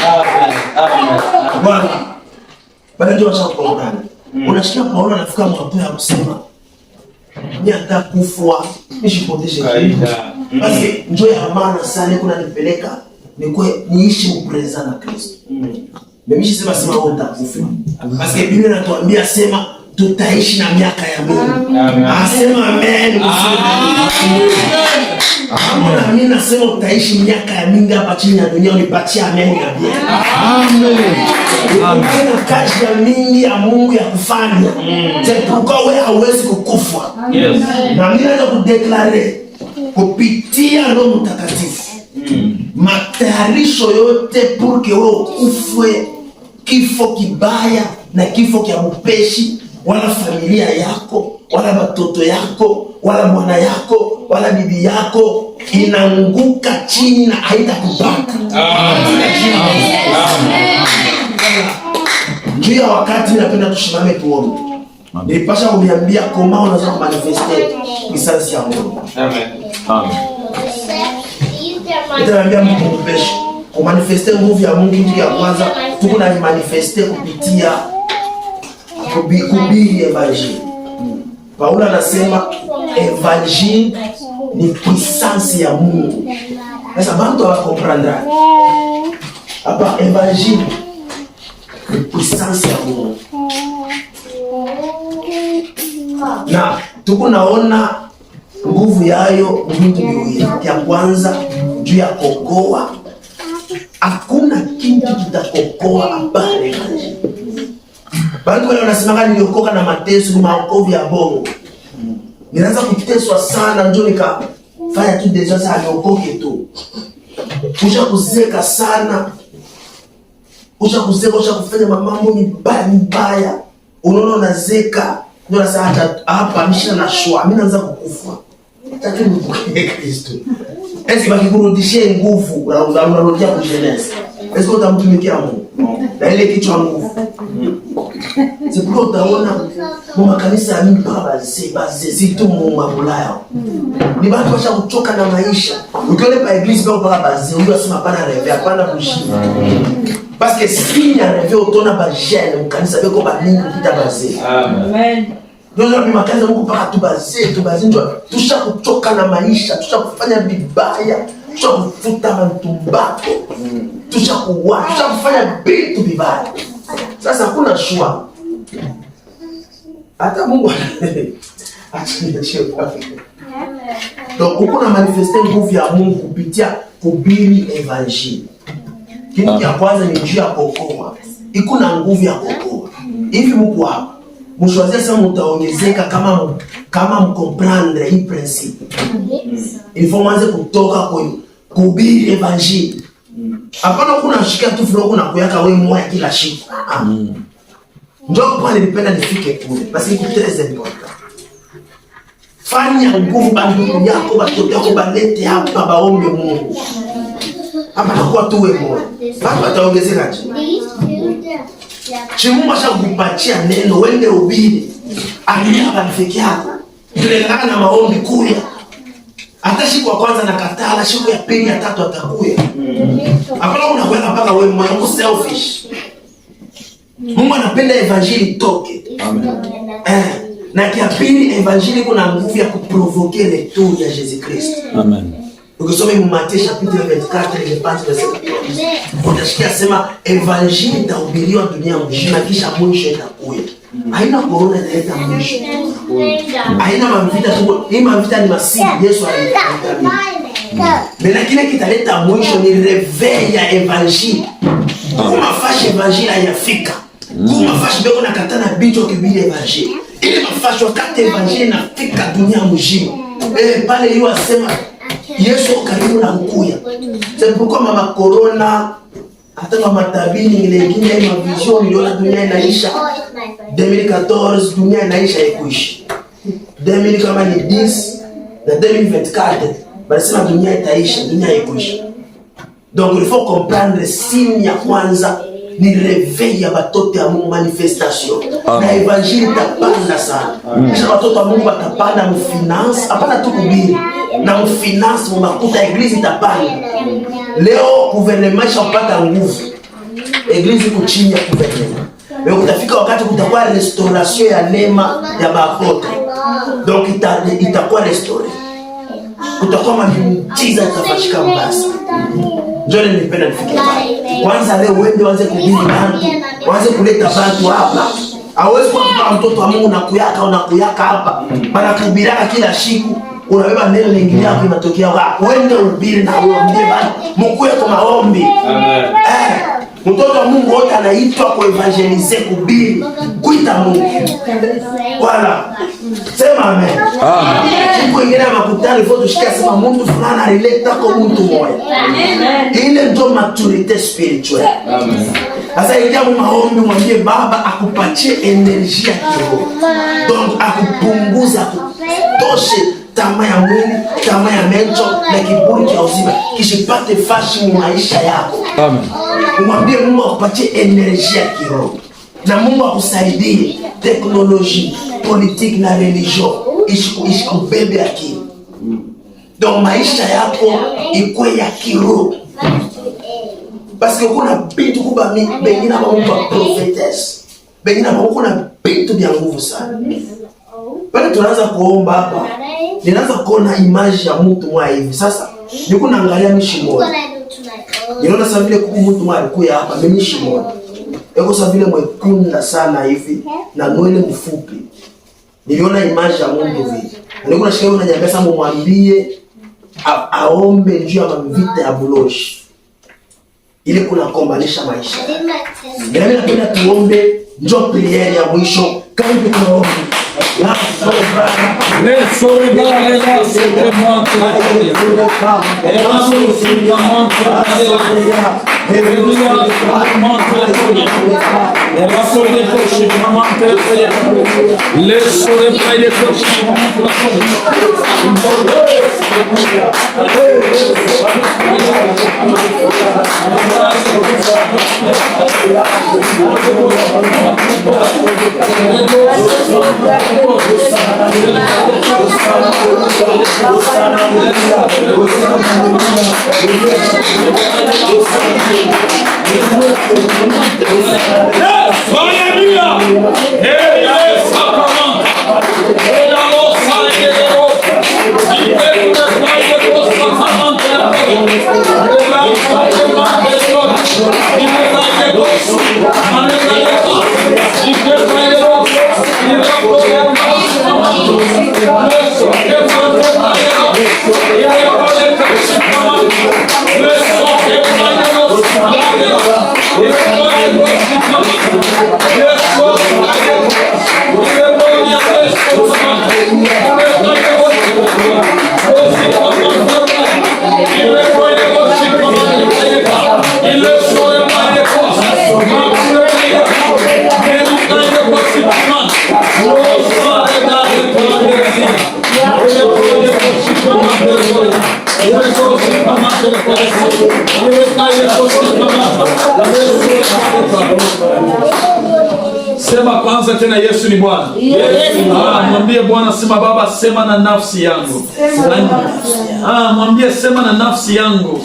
Bwana. Bado ndio comprendre. Unasikia Paulo anafika mwapo ya kusema ni hata kufa nishipoteshe kitu. Kaida. Basi njo ya maana sana kuna nipeleka nikwe niishi mu présent na Kristo. Mimi sema sema wewe utakufa. Parce que Biblia inatuambia sema tutaishi na miaka ya Mungu. Amen. Asema amen. Kama na mimi nasema utaishi miaka ya mingi hapa chini ya dunia, unipatie amen ya bien. Amen. Kuna kazi ya mingi ya Mungu ya kufanya. C'est pourquoi wewe hauwezi kukufa. Na mimi naweza kudéclarer kupitia Roho Mtakatifu matayarisho yote pour que wewe ukufwe kifo kibaya na kifo kya mupeshi, wala familia yako wala watoto yako wala bwana yako wala bibi yako inaanguka chini na haitakupata. Juu ya wakati napenda tusimame tuombe. Nilipasha kuniambia koma unaweza kumanifester puissance ya Mungu. Amen. Amen. Nitaambia Mungu mpeshi kumanifester nguvu ya Mungu. Kitu ya kwanza tuko na manifester kupitia kuhubiri évangile. Paulo anasema évangile ni puissance ya Mungu. Sasa bantu hawacomprendre hapa, évangile ni puissance ya Mungu, na tuko naona nguvu yayo vitu viwili. Ya kwanza juu ya kokoa, hakuna kitu kitakokoa à part évangile. Bantu wale wanasemanga niliokoka na mateso, ni maokovu ya bongo. Nilianza kuteswa sana njo nikafanya tu déjà sasa niokoke tu. Usha kuzeka sana. Usha kuzeka, usha kufanya mambo mibaya mibaya. Unaona unazeka. Ndio sasa hata hapa mishina na shwa, mimi naanza kukufa. Hata tu nipokee Kristo. Esi bakikurudishie nguvu, unarudia ku jeunesse. Est-ce que utamtumikia Mungu? Na ile kichwa nguvu. C'est pourquoi utaona mu makanisa ya mingi mpaka bazee bazee, surtout mu mabulaya. Ni watu washa kuchoka na maisha. Ukiona pa église pa mpaka bazee, huyu asema hapana réveil, hapana kushinda. Parce que signe ya réveil utaona ba jeune mu kanisa beko ba mingi kupita bazee. Amen. Ndio ndio makanisa Mungu mpaka tu bazee, tu bazee ndio tusha kuchoka na maisha, tusha kufanya vibaya, tusha kufuta matumbako, tusha kuwa, tusha kufanya vitu vibaya. Sasa hakuna choix. Hata Mungu acha niachie pale. Donc uko na manifester nguvu ya Mungu kupitia kuhubiri évangile. Kitu ya kwanza ni njia ya kuokoa. Iko na nguvu ya kuokoa. Hivi mko hapa. Mshwazia sasa mtaongezeka kama mcomprendre hii principe. Il faut mwanze kutoka kwa kuhubiri évangile. Hapana kuna shika tu flow kuna kuyaka wewe moya kila siku. Ah. Ndio kwa nilipenda nifike kule. Parce que c'est très important. Fanya nguvu bandugu yako batoto yako balete hapa baombe Mungu. Hapa nakuwa tu wewe moja. Watu wataongezeka je? Chi Mungu ashakupatia neno wende ubiri. Ambia banifiki yako. Tulengana na maombi kuya. Hata siku ya kwanza nakatala, siku ya pili ya tatu atakuya. Hapana unakwenda mpaka wewe mmoja, uko selfish. Mungu anapenda évangile itoke. Amen. Eh, na kia pili évangile kuna nguvu ya kuprovoquer le retour ya Jésus Christ. Amen. Ukisoma mu Matthieu chapitre 24 je pense verset 14. Utasikia sema évangile itahubiriwa dunia mzima kisha mwisho itakuya. Haina corona italeta mwisho. Haina mavita tu, hii mavita ni masihi Yesu alitabiri. Mais kile kitaleta mwisho ni réveil ya évangile. Kuma fashi évangile hayafika. Kuma fashi beko na katana bicho kibili évangile. Ile mafashi wakati évangile inafika dunia mzima. Pale yu asema Yesu karibu na kukuya. C'est pourquoi mama corona, hata mama tabini ile ingine, ma vision niliona dunia inaisha 2014, dunia inaisha ikuishi 2000 kama ni 10 na 2024 banasema dunia itaisha, dunia haikuisha. Donc il faut comprendre, signe ya kwanza ni réveil ya batoto ya Mungu, manifestation na évangile itapanda sana. Kisha batoto ya Mungu batapanda mu finance, hapana tu kubiri na mu finance, mu makuta église itapanda. Leo gouvernement ishapata nguvu, église iko chini ya gouvernement. Mais kutafika wakati kutakuwa restauration ya neema ya baapôtres, donc itakuwa restauré, kutakuwa mamiujiza itafanyika mbasa. Njo nilipenda nifike pale. Kwanza leo uende uanze kuhubiri bantu, uanze kuleta bantu hapa. Hawezi kuwa kama mtoto wa Mungu nakuyaka unakuyaka hapa. Banakuhubiraka kila siku. Unabeba neno lingine yako inatokea wapi? Uende uhubiri na uambie bantu mukuye kwa maombi. Amen. Mtoto wa Mungu wote anaitwa kuévangéliser, kuhubiri, kuita Mungu. Voilà. Sema amen. Siku ingine ya makutano ifo tushika sema mtu fulani alileta kwa mtu mmoja. Ile ndio maturité spirituelle. Amen. Sasa ingia mu maombi, mwambie Baba akupatie énergie ya kiroho. Donc akupunguza, akutoshe tamaa ya mwili, tamaa ya macho na kiburi cha uzima kishipate fashi mu maisha yako. Amen. Umwambie Mungu akupatie énergie ya kiroho na Mungu akusaidie technologie, politique na religion ishikubebe akili. Donc maisha yako ikwe ya kiroho. Parce que kuna bintu kuba bengine aba mtu wa prophétesse. Bengine aba kuna bintu vya nguvu sana. Pale tunaanza kuomba hapa, ninaanza kuona image ya mtu mwa hivi. Sasa niko naangalia mishi moja. Ninaona sasa vile kuku mtu mwa alikuya hapa, mimi mishi moja. Eko sasa vile mwekunda sana hivi na nwele mfupi. Niliona image ya mtu hivi. Niko nashika unaniambia sasa mumwambie aombe juu ya mavita ya buloshi. Ile kuna kombanisha maisha. Na mimi napenda tuombe, njo prière ya mwisho. Karibu tuombe. La sobra. Resolva la setemante la Hallelujah! Hey, sacrament! Hey, la Sema kwanza tena, Yesu ni Bwana. Ah, mwambie Bwana, sema Baba, sema na nafsi yangu. Ah, mwambie sema na nafsi yangu.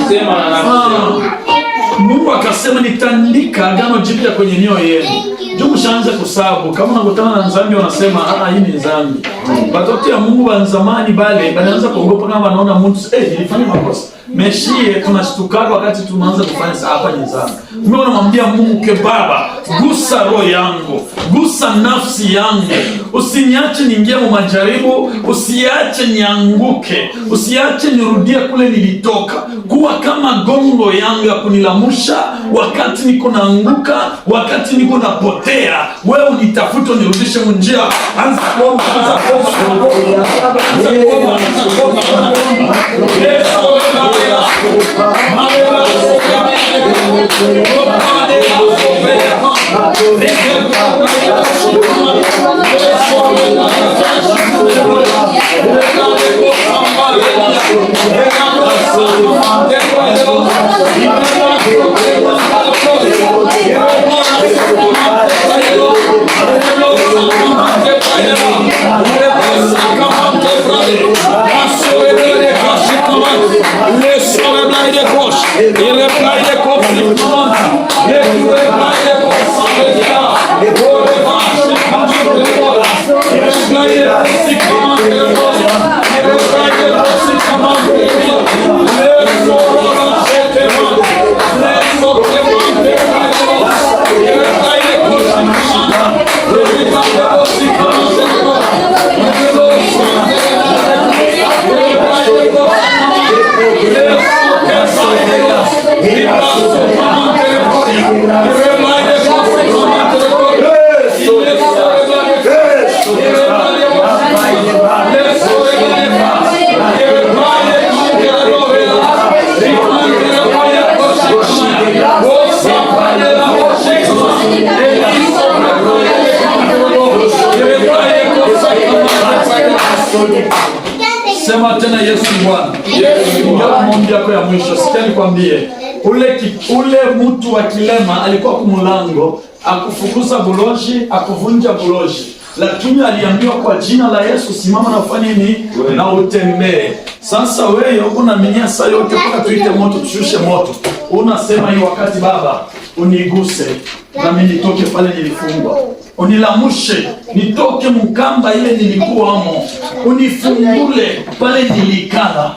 Sema na nafsi yangu. Ah, Mungu akasema nitaandika agano jipya kwenye mioyo yenu. Juu mshaanza kusabu kama unakutana na nzambi wanasema ah, hii ni nzambi. Batoto ya Mungu wa zamani bale banaanza kuogopa kama wanaona mtu, nilifanya makosa. Meshie tunashtuka wakati tunaanza kufanya sasa, hapa ni nzambi. Mimi unamwambia Mungu ke Baba, gusa roho yangu, gusa nafsi yangu, usiniache niingie mu majaribu, usiache nianguke, usiache nirudie kule nilitoka. Kuwa kama gongo yangu ya kunilamusha wakati niko naanguka, wakati niko napotea, wewe unitafute unirudishe munjia. Anza kuomba, anza kuomba, anza kuomba, anza kuomba, anza kuomba. Yesu, Sema tena Yesu Bwana. Ndio maombi yako ya mwisho. Sikia nikwambie. Ule mtu wa kilema alikuwa kumulango, akufukuza buloji, akuvunja buloji. Lakini aliambiwa kwa jina la Yesu simama na ufanye nini? Na utembee. Sasa wewe unaminya saa yote mpaka tuite moto, tushushe moto. Unasema hii wakati Baba uniguse nami nitoke pale nilifungwa. Unilamushe nitoke mkamba ile nilikuwamo, unifungule pale nilikala,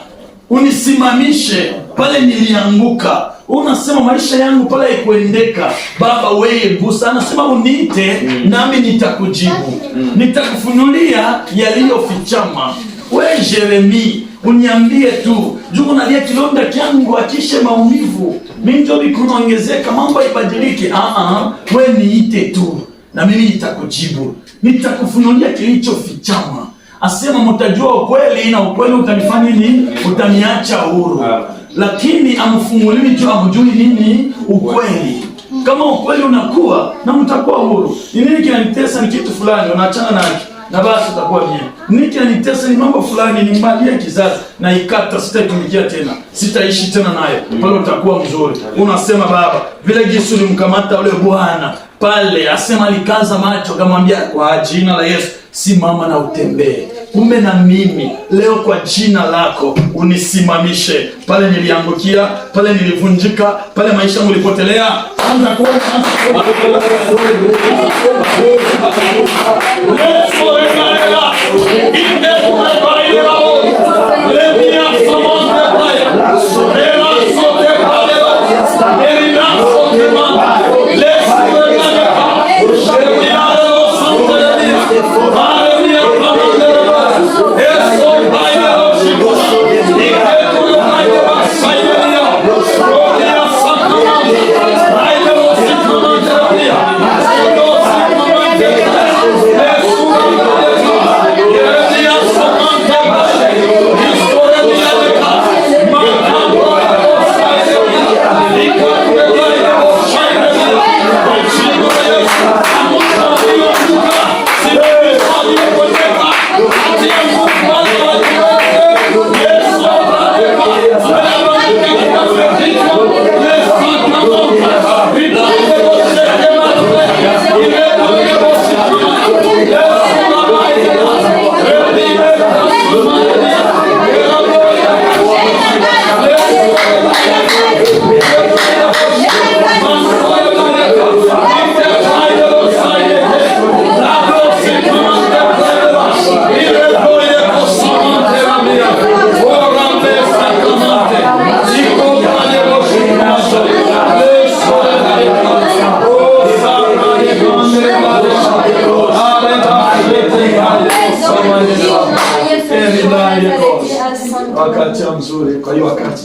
unisimamishe pale nilianguka. Unasema maisha yangu pale haikuendeka, Baba wewe gusa. Anasema uniite nami nitakujibu, nitakufunulia yaliyofichama. We Jeremi, uniambie tu juu unalia kilonda kyangu akishe maumivu, mimi ndio bikunaongezeka, mambo haibadiliki. We niite tu na mimi nitakujibu, nitakufunulia kilichofichama. Asema mtajua ukweli na ukweli utanifanya nini? Utaniacha huru. Lakini amfunguliwi juu amjui nini ukweli. Kama ukweli unakuwa na mtakuwa huru. Ni nini kinanitesa? Ni kitu fulani, unaachana nacho na basi utakuwa bien. Nini kinanitesa? Ni mambo fulani, ni mali ya kizazi na ikata, sitaitumikia tena, sitaishi tena nayo. Pale utakuwa mzuri. Unasema Baba, vile Yesu ulimkamata ule bwana pale, asema alikaza macho akamwambia kwa jina la Yesu simama na utembee. Kumbe na mimi leo kwa jina lako unisimamishe pale niliangukia, pale nilivunjika, pale maisha yangu ilipotelea. Anza kuomba, anza kuomba.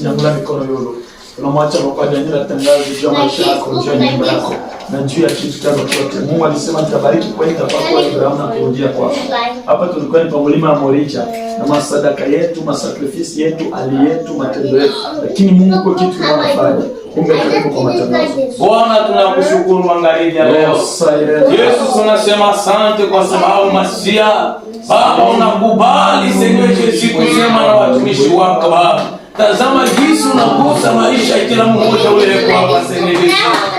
Basi nyanyua mikono yulu. Tunamwacha Papa Daniel atangaze juu ya maisha yako, juu ya nyumba yako na juu ya kitu chako chote. Mungu alisema nitabariki kwenda kwako Abrahamu na kurudia kwako. Hapa tulikuwa ni pa mlima wa Morija na masadaka yetu, masacrifice yetu, ali yetu, matendo yetu. Lakini Mungu kwa kitu anafanya. Kumbe karibu kwa matangazo. Bwana, tunakushukuru magharibi ya leo. Yesu, tunasema asante kwa sababu Masia Baba unakubali Seigneur Yesu kusema na watumishi wako Baba. Tazama jinsi unagusa maisha ya kila mmoja ule hapa Seigneur Yesu.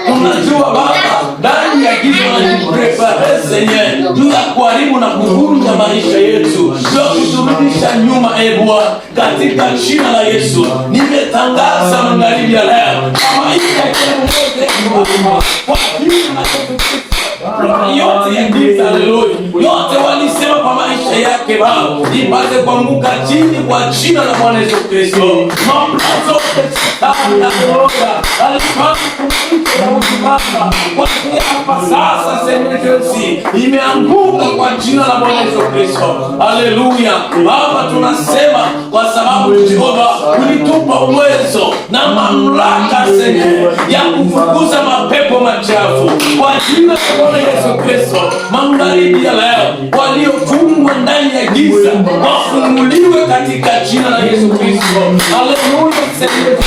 Tunajua Baba ndani ya giza unajiprépare Seigneur juu ya kuharibu na kuvunja maisha yetu, juu ya kuturudisha nyuma. E Bwana, katika jina la Yesu nimetangaza magharibi ya leo kwa maisha ya kila mmoja kwa jina la Yesu Kristo yote ya giza, haleluya, yote walisema kwa maisha yake Baba ipate kuanguka chini kwa jina la Bwana Yesu Kristo. Mamlaka zote shetani, haleluya, alipanga kumwisha Daudi Baba, kwa hapa sasa Seigneur Yesu imeanguka kwa jina la Bwana Yesu Kristo, haleluya. Baba, tunasema kwa sababu Jehova ulitupa uwezo na mamlaka Seigneur ya kufukuza mapepo machafu kwa jina la Bwana Yesu Kristo. Magharibi ya leo waliofungwa ndani ya giza wafunguliwe katika jina la Yesu Kristo. Haleluya, Seigneur.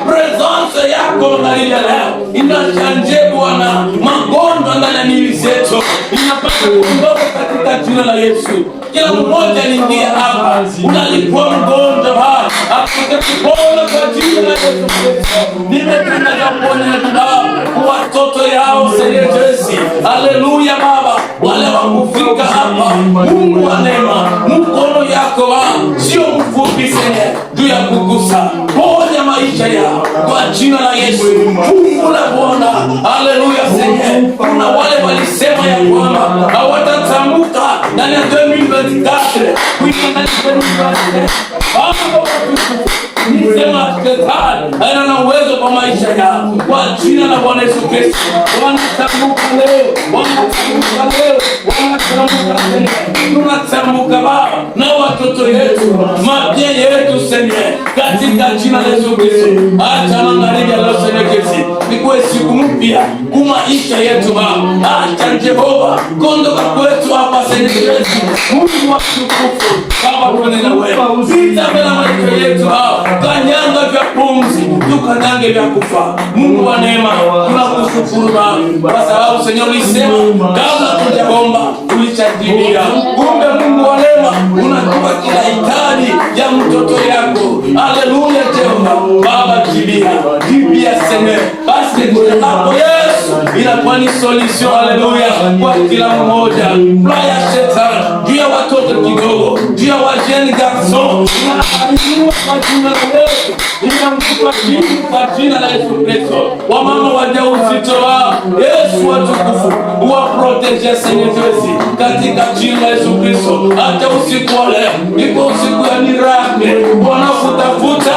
Présence yako magharibi ya leo inachange Bwana magonjwa ndani ya miili zetu inapata kuondoka katika jina la Yesu. Kila mmoja aliingia hapa, unalikuwa mgonjwa Baba, apate kupona kwa jina la Yesu Kristo. Nimetangaza uponyaji Baba kwa watoto yao Seigneur Yesu. Haleluya Baba, wale wakufika hapa, Mungu wa neema, mkono yako Baba sio mfupi Seigneur juu ya kugusa, ponya maisha yao kwa jina la Yesu. Fungu la Bwana, haleluya Seigneur. Kuna wale walisema ya kwamba hawatatamka ndani ya 2024 kuingia ndani ya 2025. Baba watukufu, nisema shetani haina na uwezo kwa maisha yao kwa jina la Bwana Yesu Kristo. Wanatamka leo, wanatamka leo, wanatamka leo, tunatamka Baba na watoto yetu, mapia yetu Seigneur, katika jina la Yesu Kristo. Acha magharibi ya leo Seigneur Yesu ikuwe siku mpya kumaisha yetu Baba. Acha Jehova kondoka kwetu hapa Seigneur Yesu, Mungu wa tukufu Baba, tuende na wewe vita mbele ya maisha yetu Baba, kanyanga vya pumzi tukanyange vya kufa. Mungu wa neema, tunakushukuru Baba kwa sababu Seigneur ulisema kabla tujaomba ulichajibia. Kumbe Mungu wa neema unajua kila hitaji ya mtoto yako. Haleluya Jehova Baba, jibia jibia Seigneur, basi jina lako Yesu inakuwa ni solution. Haleluya kwa kila mmoja. Plan ya shetani juu ya watoto kidogo, juu ya wajeunes garçons inaharibiwa kwa jina la Yesu, inaanguka chini kwa jina la Yesu Kristo. Wamama wajauzito wao, Yesu watukufu, uwaprotéger Seigneur Yesu katika jina la Yesu Kristo. Hata usiku wa leo iko usiku ya miracle, wanaokutafuta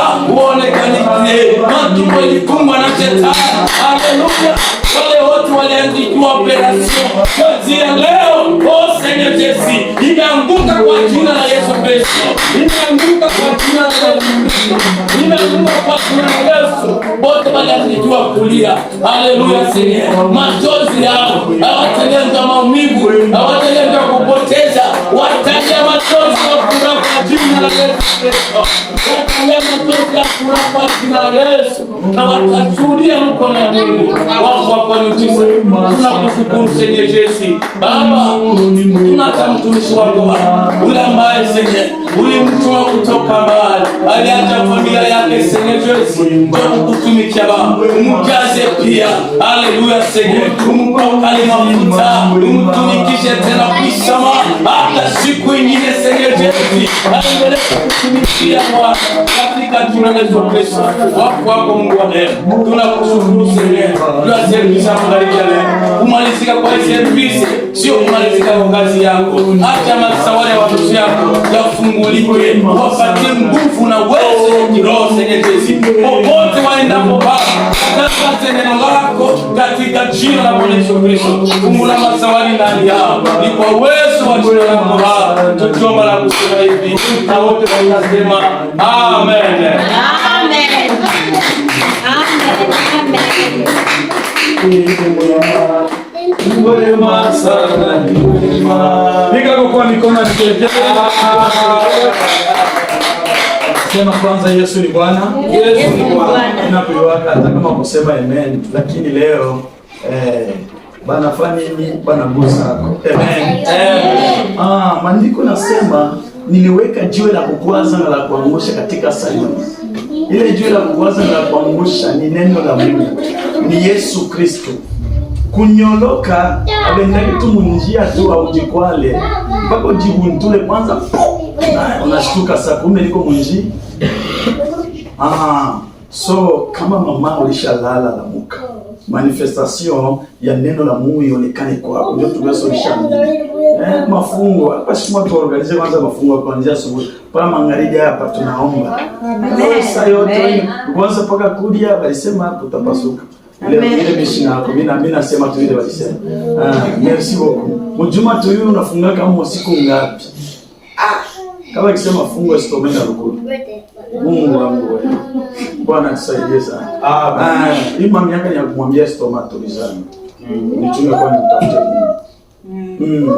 uonekanikie. Matumbo ilifungwa na shetani. Haleluya, wale wote waliandikiwa opération kuanzia leo, oh Seigneur Yesu, imeanguka kwa jina la Yesu Kristo, imeanguka kwa jina la Yesu Kristo, imeanguka kwa jina la Yesu. Wote waliandikiwa kulia, haleluya Seigneur, machozi yao hawatalia maumivu, hawatalia kupoteza, watalia machozi ya furaha kwa jina la Yesu Kristo, watalia machozi ya furaha kwa jina la Yesu, na watashuhudia mkono wa Mungu wako kwa miujiza. Tunakushukuru Seigneur Yesu, Baba, tunata mtumishi wako Baba, ule ambaye Seigneur ulimtoa kutoka mbali, aliacha familia yake Seigneur Yesu, kwa kukutumikia Baba, umjaze pia, haleluya Seigneur, umpakale mafuta, umtumikishe tena kuisama hata siku ingine Seigneur Yesu, aendelee kukutumikia Bwana katika jina la Yesu Kristo. Wako wako Mungu wa neema, tunakushukuru Seigneur juu ya service ya magharibi ya leo. Kumalizika kwa hii service sio kumalizika kwa kazi yako. Acha masawali ya watoto yako yafungulike, wapatie nguvu na uwezo ya kiroho Seigneur Yesu, popote waendapo Baba, tangaze neno lako katika jina la Bwana Yesu Kristo. Fungula masawali ndani yao, ni kwa uwezo wa jina lako Baba tukiomba na kusema hivi, na wote watasema amen. Amen. Ni mwema. Mwema sana, ni mwema. Piga kwa mikono tuelekee. Sema kwanza Yesu ni Bwana. Yesu ni Bwana. Inapoiwaka hata kama kusema amen, lakini leo bana fanya nini? Bana gusa. Amen. Amen. Ah, maandiko nasema niliweka jiwe la kukwaza na la kuangusha katika Sayuni. Ile jiwe la kukwaza na la kuangusha ni neno la Mungu, ni Yesu Kristo. Kunyoloka abendaki tu munjia tu aujikwale mpaka ujibuntule kwanza, unashtuka saa kumbe niko munji. Ah, so kama mama ulishalala, lamuka. Manifestation ya neno la Mungu ionekane kwako, ndio tuweze ulishaamini. Mafungo hapa si watu organize kwanza mafungo kuanzia asubuhi mpaka magharibi hapa tunaomba. Sasa yote kwanza mpaka kulia walisema hapo utapasuka. Ile mishina yako mimi nasema tu ile walisema. Ah, merci beaucoup. Mjuma tu yule unafunga kama usiku ngapi? Ah, kama ikisema fungo sitomenda rukuni. Mungu wangu wewe. Bwana tusaidie sana. Ah, hii mami yake ni ya kumwambia stoma tulizana. Nichunge kwa nitafute Mungu.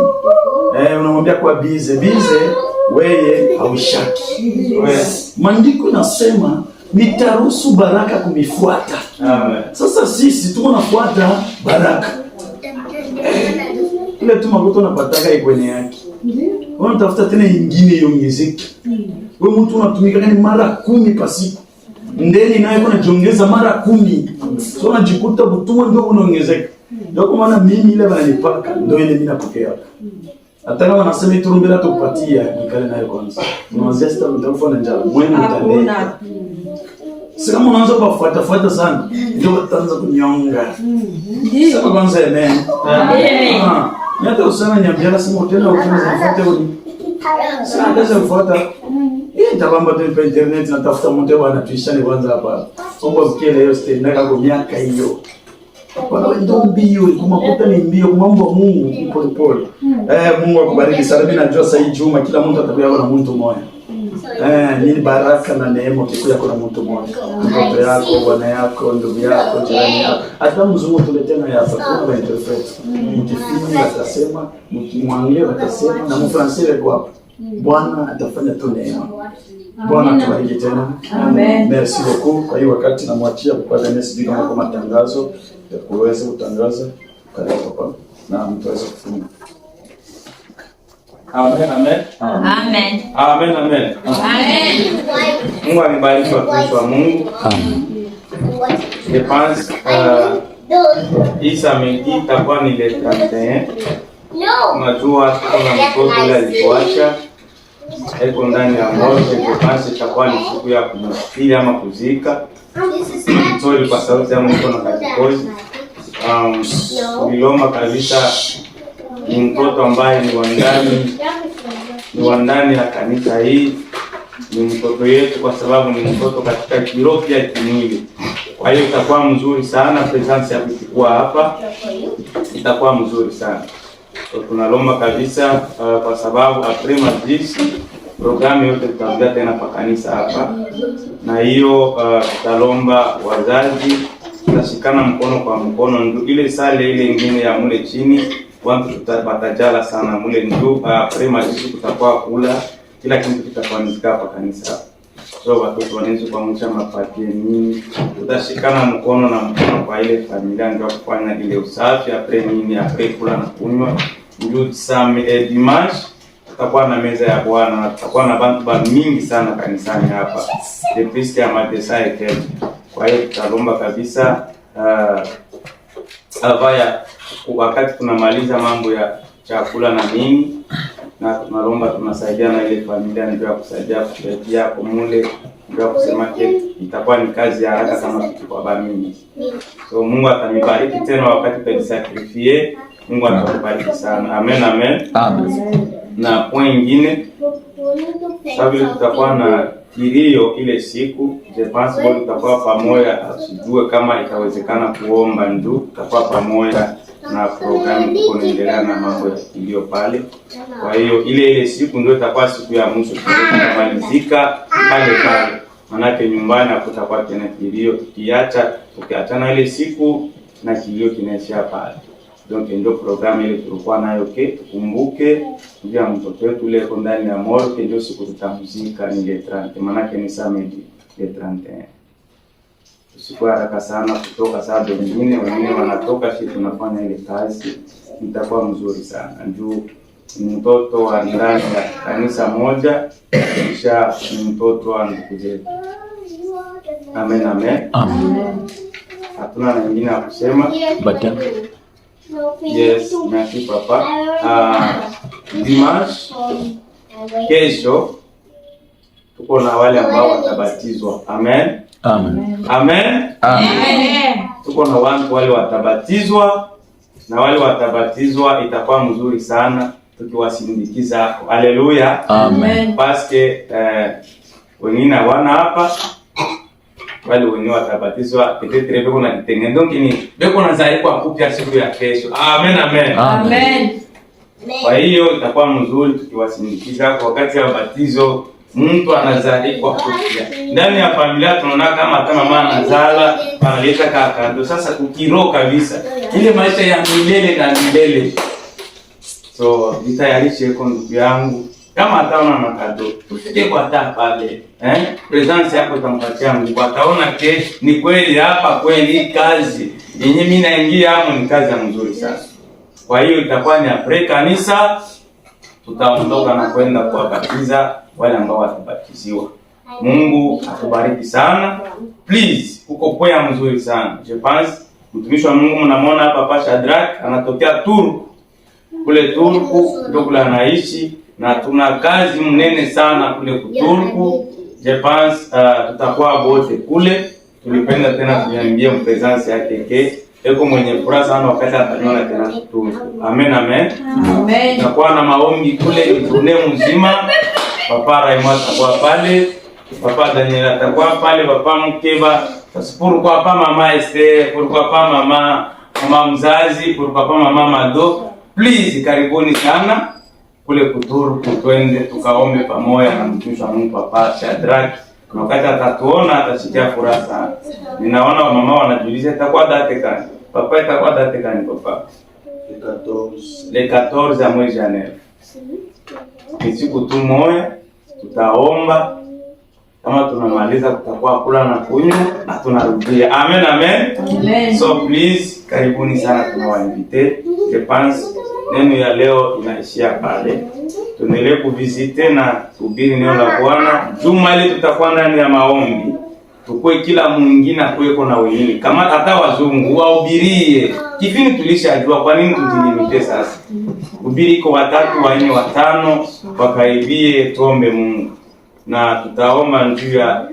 Unamwambia kwa bize bize, weye haushaki. Maandiko nasema nitaruhusu baraka kumifuata. Amen. Sasa sisi tuko nafuata baraka. Ile tu makuta unapataka ikwenye yake. Wewe unatafuta tena ingine iongezeke. Wewe mtu unatumika gani mara 10 pa siku. Ndeni nayo kuna jiongeza mara 10. So unajikuta butumwa ndio unaongezeka. Ndio kwa maana mimi ile wananipaka ndio ile mimi napokea. Hata kama nasema iturumbila tukupatia nikale nayo kwanza. Unawazia sita mtakufa na njala. Mwenu utaleta. Si kama unaanza kufuata fuata sana ndio utaanza kunyonga. Sema kwanza amen. Amen. Ah, hata useme niambia sema utenda utunza mfuate uni. Sasa kaza mfuata. Hii tabamba tu pa internet natafuta mtu bwana tuishane kwanza hapa. Omba mkele hiyo stay ndaka kwa miaka hiyo. Bwana ndio mbio, kumakuta ni mbio, mambo Mungu pole pole. Mungu akubariki sana. Mimi najua sasa hii juma kila mtu atakuwa na mtu mmoja. Ni baraka na neema ukikuja kuna mtu mmoja. Mtoto yako, bwana yako, ndugu yako, jirani yako. Hata mzungu tuletee na hapa, kuna interpret. Mkifini atasema, mkimwangalia atasema na mfransai kwa hapo. Bwana atafanya tu neema. Bwana tubariki tena. Amen. Merci beaucoup. Kwa hiyo wakati namwachia kwa Dennis sijui kama kwa matangazo ya kuweza kutangaza karibu papa na mtu aweze kufunga. Amen, amen. Amen. Amen, amen. Amen. Mungu amebariki watumishi wa Mungu. Je pense hii samedi itakuwa ni le 31. Unajua tuko na mtoto yule alituacha iko ndani ya moto. Je pense itakuwa ni siku ya kumstiri ama kuzika. Sorry kwa sauti yangu niko na kikozi. Niliomba kabisa ni mtoto ambaye ni wa ndani ya kanisa hii, ni mtoto yetu kwa sababu ni mtoto katika kiroho pia kimwili. Kwa hiyo itakuwa mzuri sana presence ya kuchukua hapa, itakuwa mzuri sana. So, tunalomba kabisa kwa sababu après mazishi programu yote tutarudia tena kwa kanisa hapa, na hiyo tutalomba wazazi tutashikana mkono kwa mkono, ndio ile salle ile ingine ya mule chini watu batajala sana mule ndio après mazishi kutakuwa kula kila kitu kitakuwa kwa kanisa. So watoto wanaweza kuamsha mapatie nini, tutashikana mkono na mkono kwa ile familia ndio kufanya ile usafi après nini après kula na kunywa, ndio dimanche tutakuwa na meza ya Bwana na tutakuwa na bantu ba mingi sana kanisani hapa de plus ya madesa et kwa hiyo tutalomba kabisa avaya wakati tunamaliza mambo ya chakula na nini, na tunalomba tunasaidia na ile familia ndio ya kusaidia kusaidia hapo mule ndio ya kusema ke itakuwa ni kazi ya haraka kama tukikuwa ba mingi. So Mungu atanibariki tena wakati tutajisacrifier. Mungu atakubariki sana. Amen, amen. Amen. Na point ingine sasa vile tutakuwa na kilio ile siku, je pense bon tutakuwa pamoja, sijue kama itawezekana kuomba ndu, tutakuwa pamoja na programu tuko naendelea na mambo ya kilio pale. Kwa hiyo ile siku ndio itakuwa siku ya mwisho, tutamalizika pale pale, manake nyumbani hakutakuwa tena kilio. Tukiachana ile siku Na kilio kinaishia pale. Donc ndio programme ile tulikuwa nayo, que tukumbuke juu ya mtoto wetu ule iko ndani ya morgue, ndio siku tutamzika ni le 30, manake ni samedi le 31. Usikuwe haraka sana kutoka saa wengine wengine wanatoka, shi tunafanya ile kazi, itakuwa mzuri sana juu ni mtoto wa ndani ya kanisa moja, kisha ni mtoto wa ndugu zetu. Amen, amen. Amen. Hatuna na ingine ya kusema. Bata. Yes, merci papa. Dimanche kesho tuko na wale ambao watabatizwa. Amen. Amen. Amen. Amen. Tuko na watu wale watabatizwa na wale watabatizwa, itakuwa mzuri sana tukiwasindikiza. Haleluya. Amen. Paske wengine hawana hapa, wale wenyewe watabatizwa peut-être beko na kitenge, donc ni beko na zalikwa kupya siku ya kesho. Amen, amen. Amen. Kwa hiyo itakuwa mzuri tukiwasindikiza kwa wakati wa batizo. Mtu anazalikwa kupya ndani ya familia, tunaona kama hata mama anazala analeta kakando. Sasa kukiro kabisa ile maisha ya milele na milele. So jitayarishe kwa ndugu yangu, kama hata una cadeau tufike kwa hata pale, eh, présence yako itampatia nguvu, ataona que ni kweli hapa, kweli kazi yenye mimi naingia hapo ni kazi ya mzuri sana. Kwa hiyo itakuwa ni après kanisa, tutaondoka na kwenda kuwabatiza wale ambao watabatiziwa. Mungu akubariki sana. Please, uko poya mzuri sana. Je pense mtumishi wa Mungu mnamwona hapa Papa Shadrach anatokea Turku. Kule Turku ndio kule anaishi na tuna kazi mnene sana kule kuturku. Je pense tutakuwa wote kule. Tulipenda tena tuliambia présence yake que eko mwenye furaha sana wakati ataniona tena Turku. Amen, amen. Amen. Tutakuwa na maombi kule tournée mzima. Papa Raymond atakuwa pale, Papa Daniel atakuwa pale, Papa Mkeba. Pourquoi pas mama Esther, pourquoi pas mama mzazi, pourquoi pas mama Mado. Please, karibuni sana kule Kuturu, twende tukaombe pamoja na mtumishi wa Mungu Papa Shadrach. Na wakati atatuona atasikia furaha sana. Ninaona wamama wanajiuliza itakuwa date gani? Papa, itakuwa date gani papa? Le 14 ya mwezi ya nne. Ni siku tu moya tutaomba, kama tunamaliza kutakuwa kula na kunywa na tunarudia. Amen, amen. Amen. So please, karibuni sana, tunawainvite. Je pense neno ya leo inaishia pale. Tuendelee kuvisite na kuhubiri neno la Bwana. Juma ile tutakuwa ndani ya maombi, tukue kila mwingine akuweko na wengine, kama hata wazungu wahubirie. Kipindi tulishajua, kwa nini tujilimite sasa? Hubiri iko watatu, wanne, watano, wakaribie, tuombe Mungu na tutaomba juu ya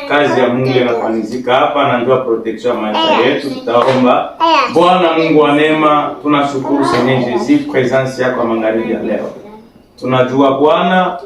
kazi ya Mungu inafanyika hapa na ndio protection ya maisha yetu. Tutaomba. Bwana Mungu wa neema, tunashukuru Seigneur Jésus présence yako magharibi ya leo. Tunajua Bwana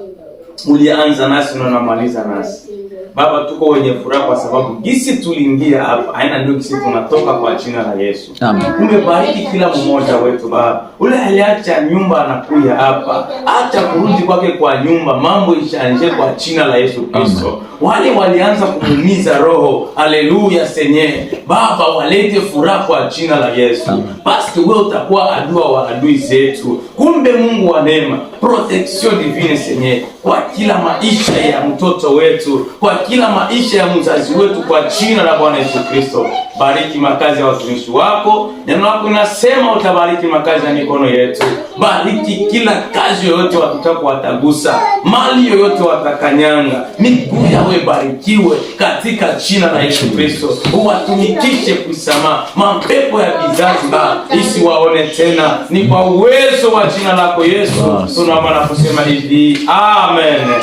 ulianza nasi na unamaliza nasi. Baba, tuko wenye furaha kwa sababu gisi tuliingia hapa haina ndio gisi tunatoka kwa jina la Yesu. Amen. Umebariki kila mmoja wetu Baba. Ule aliacha nyumba anakuya hapa, acha kurudi kwake kwa nyumba, mambo ishanje kwa jina la Yesu Kristo. Wale walianza kumuumiza roho, haleluya Seigneur. Baba, walete furaha kwa jina la Yesu. Paske wewe utakuwa adui wa adui zetu. Kumbe Mungu wa neema, protection divine Seigneur, kwa kila maisha ya mtoto wetu, kwa kila maisha ya mzazi wetu, kwa jina la Bwana Yesu Kristo. Bariki makazi ya watumishi wako. Neno lako linasema utabariki makazi ya mikono yetu. Bariki kila kazi yoyote watoto watagusa, mali yoyote watakanyanga, miguu yao ibarikiwe katika jina la Yesu Kristo. Uwatumikishe kusama mapepo ya vizazi ba isiwaone tena, ni kwa uwezo wa jina lako Yesu tunaomba na kusema hivi, amen.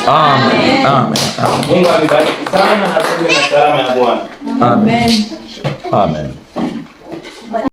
Amen. Amen. Mungu amebariki sana na tuwe na salama ya Bwana. Amen. Amen.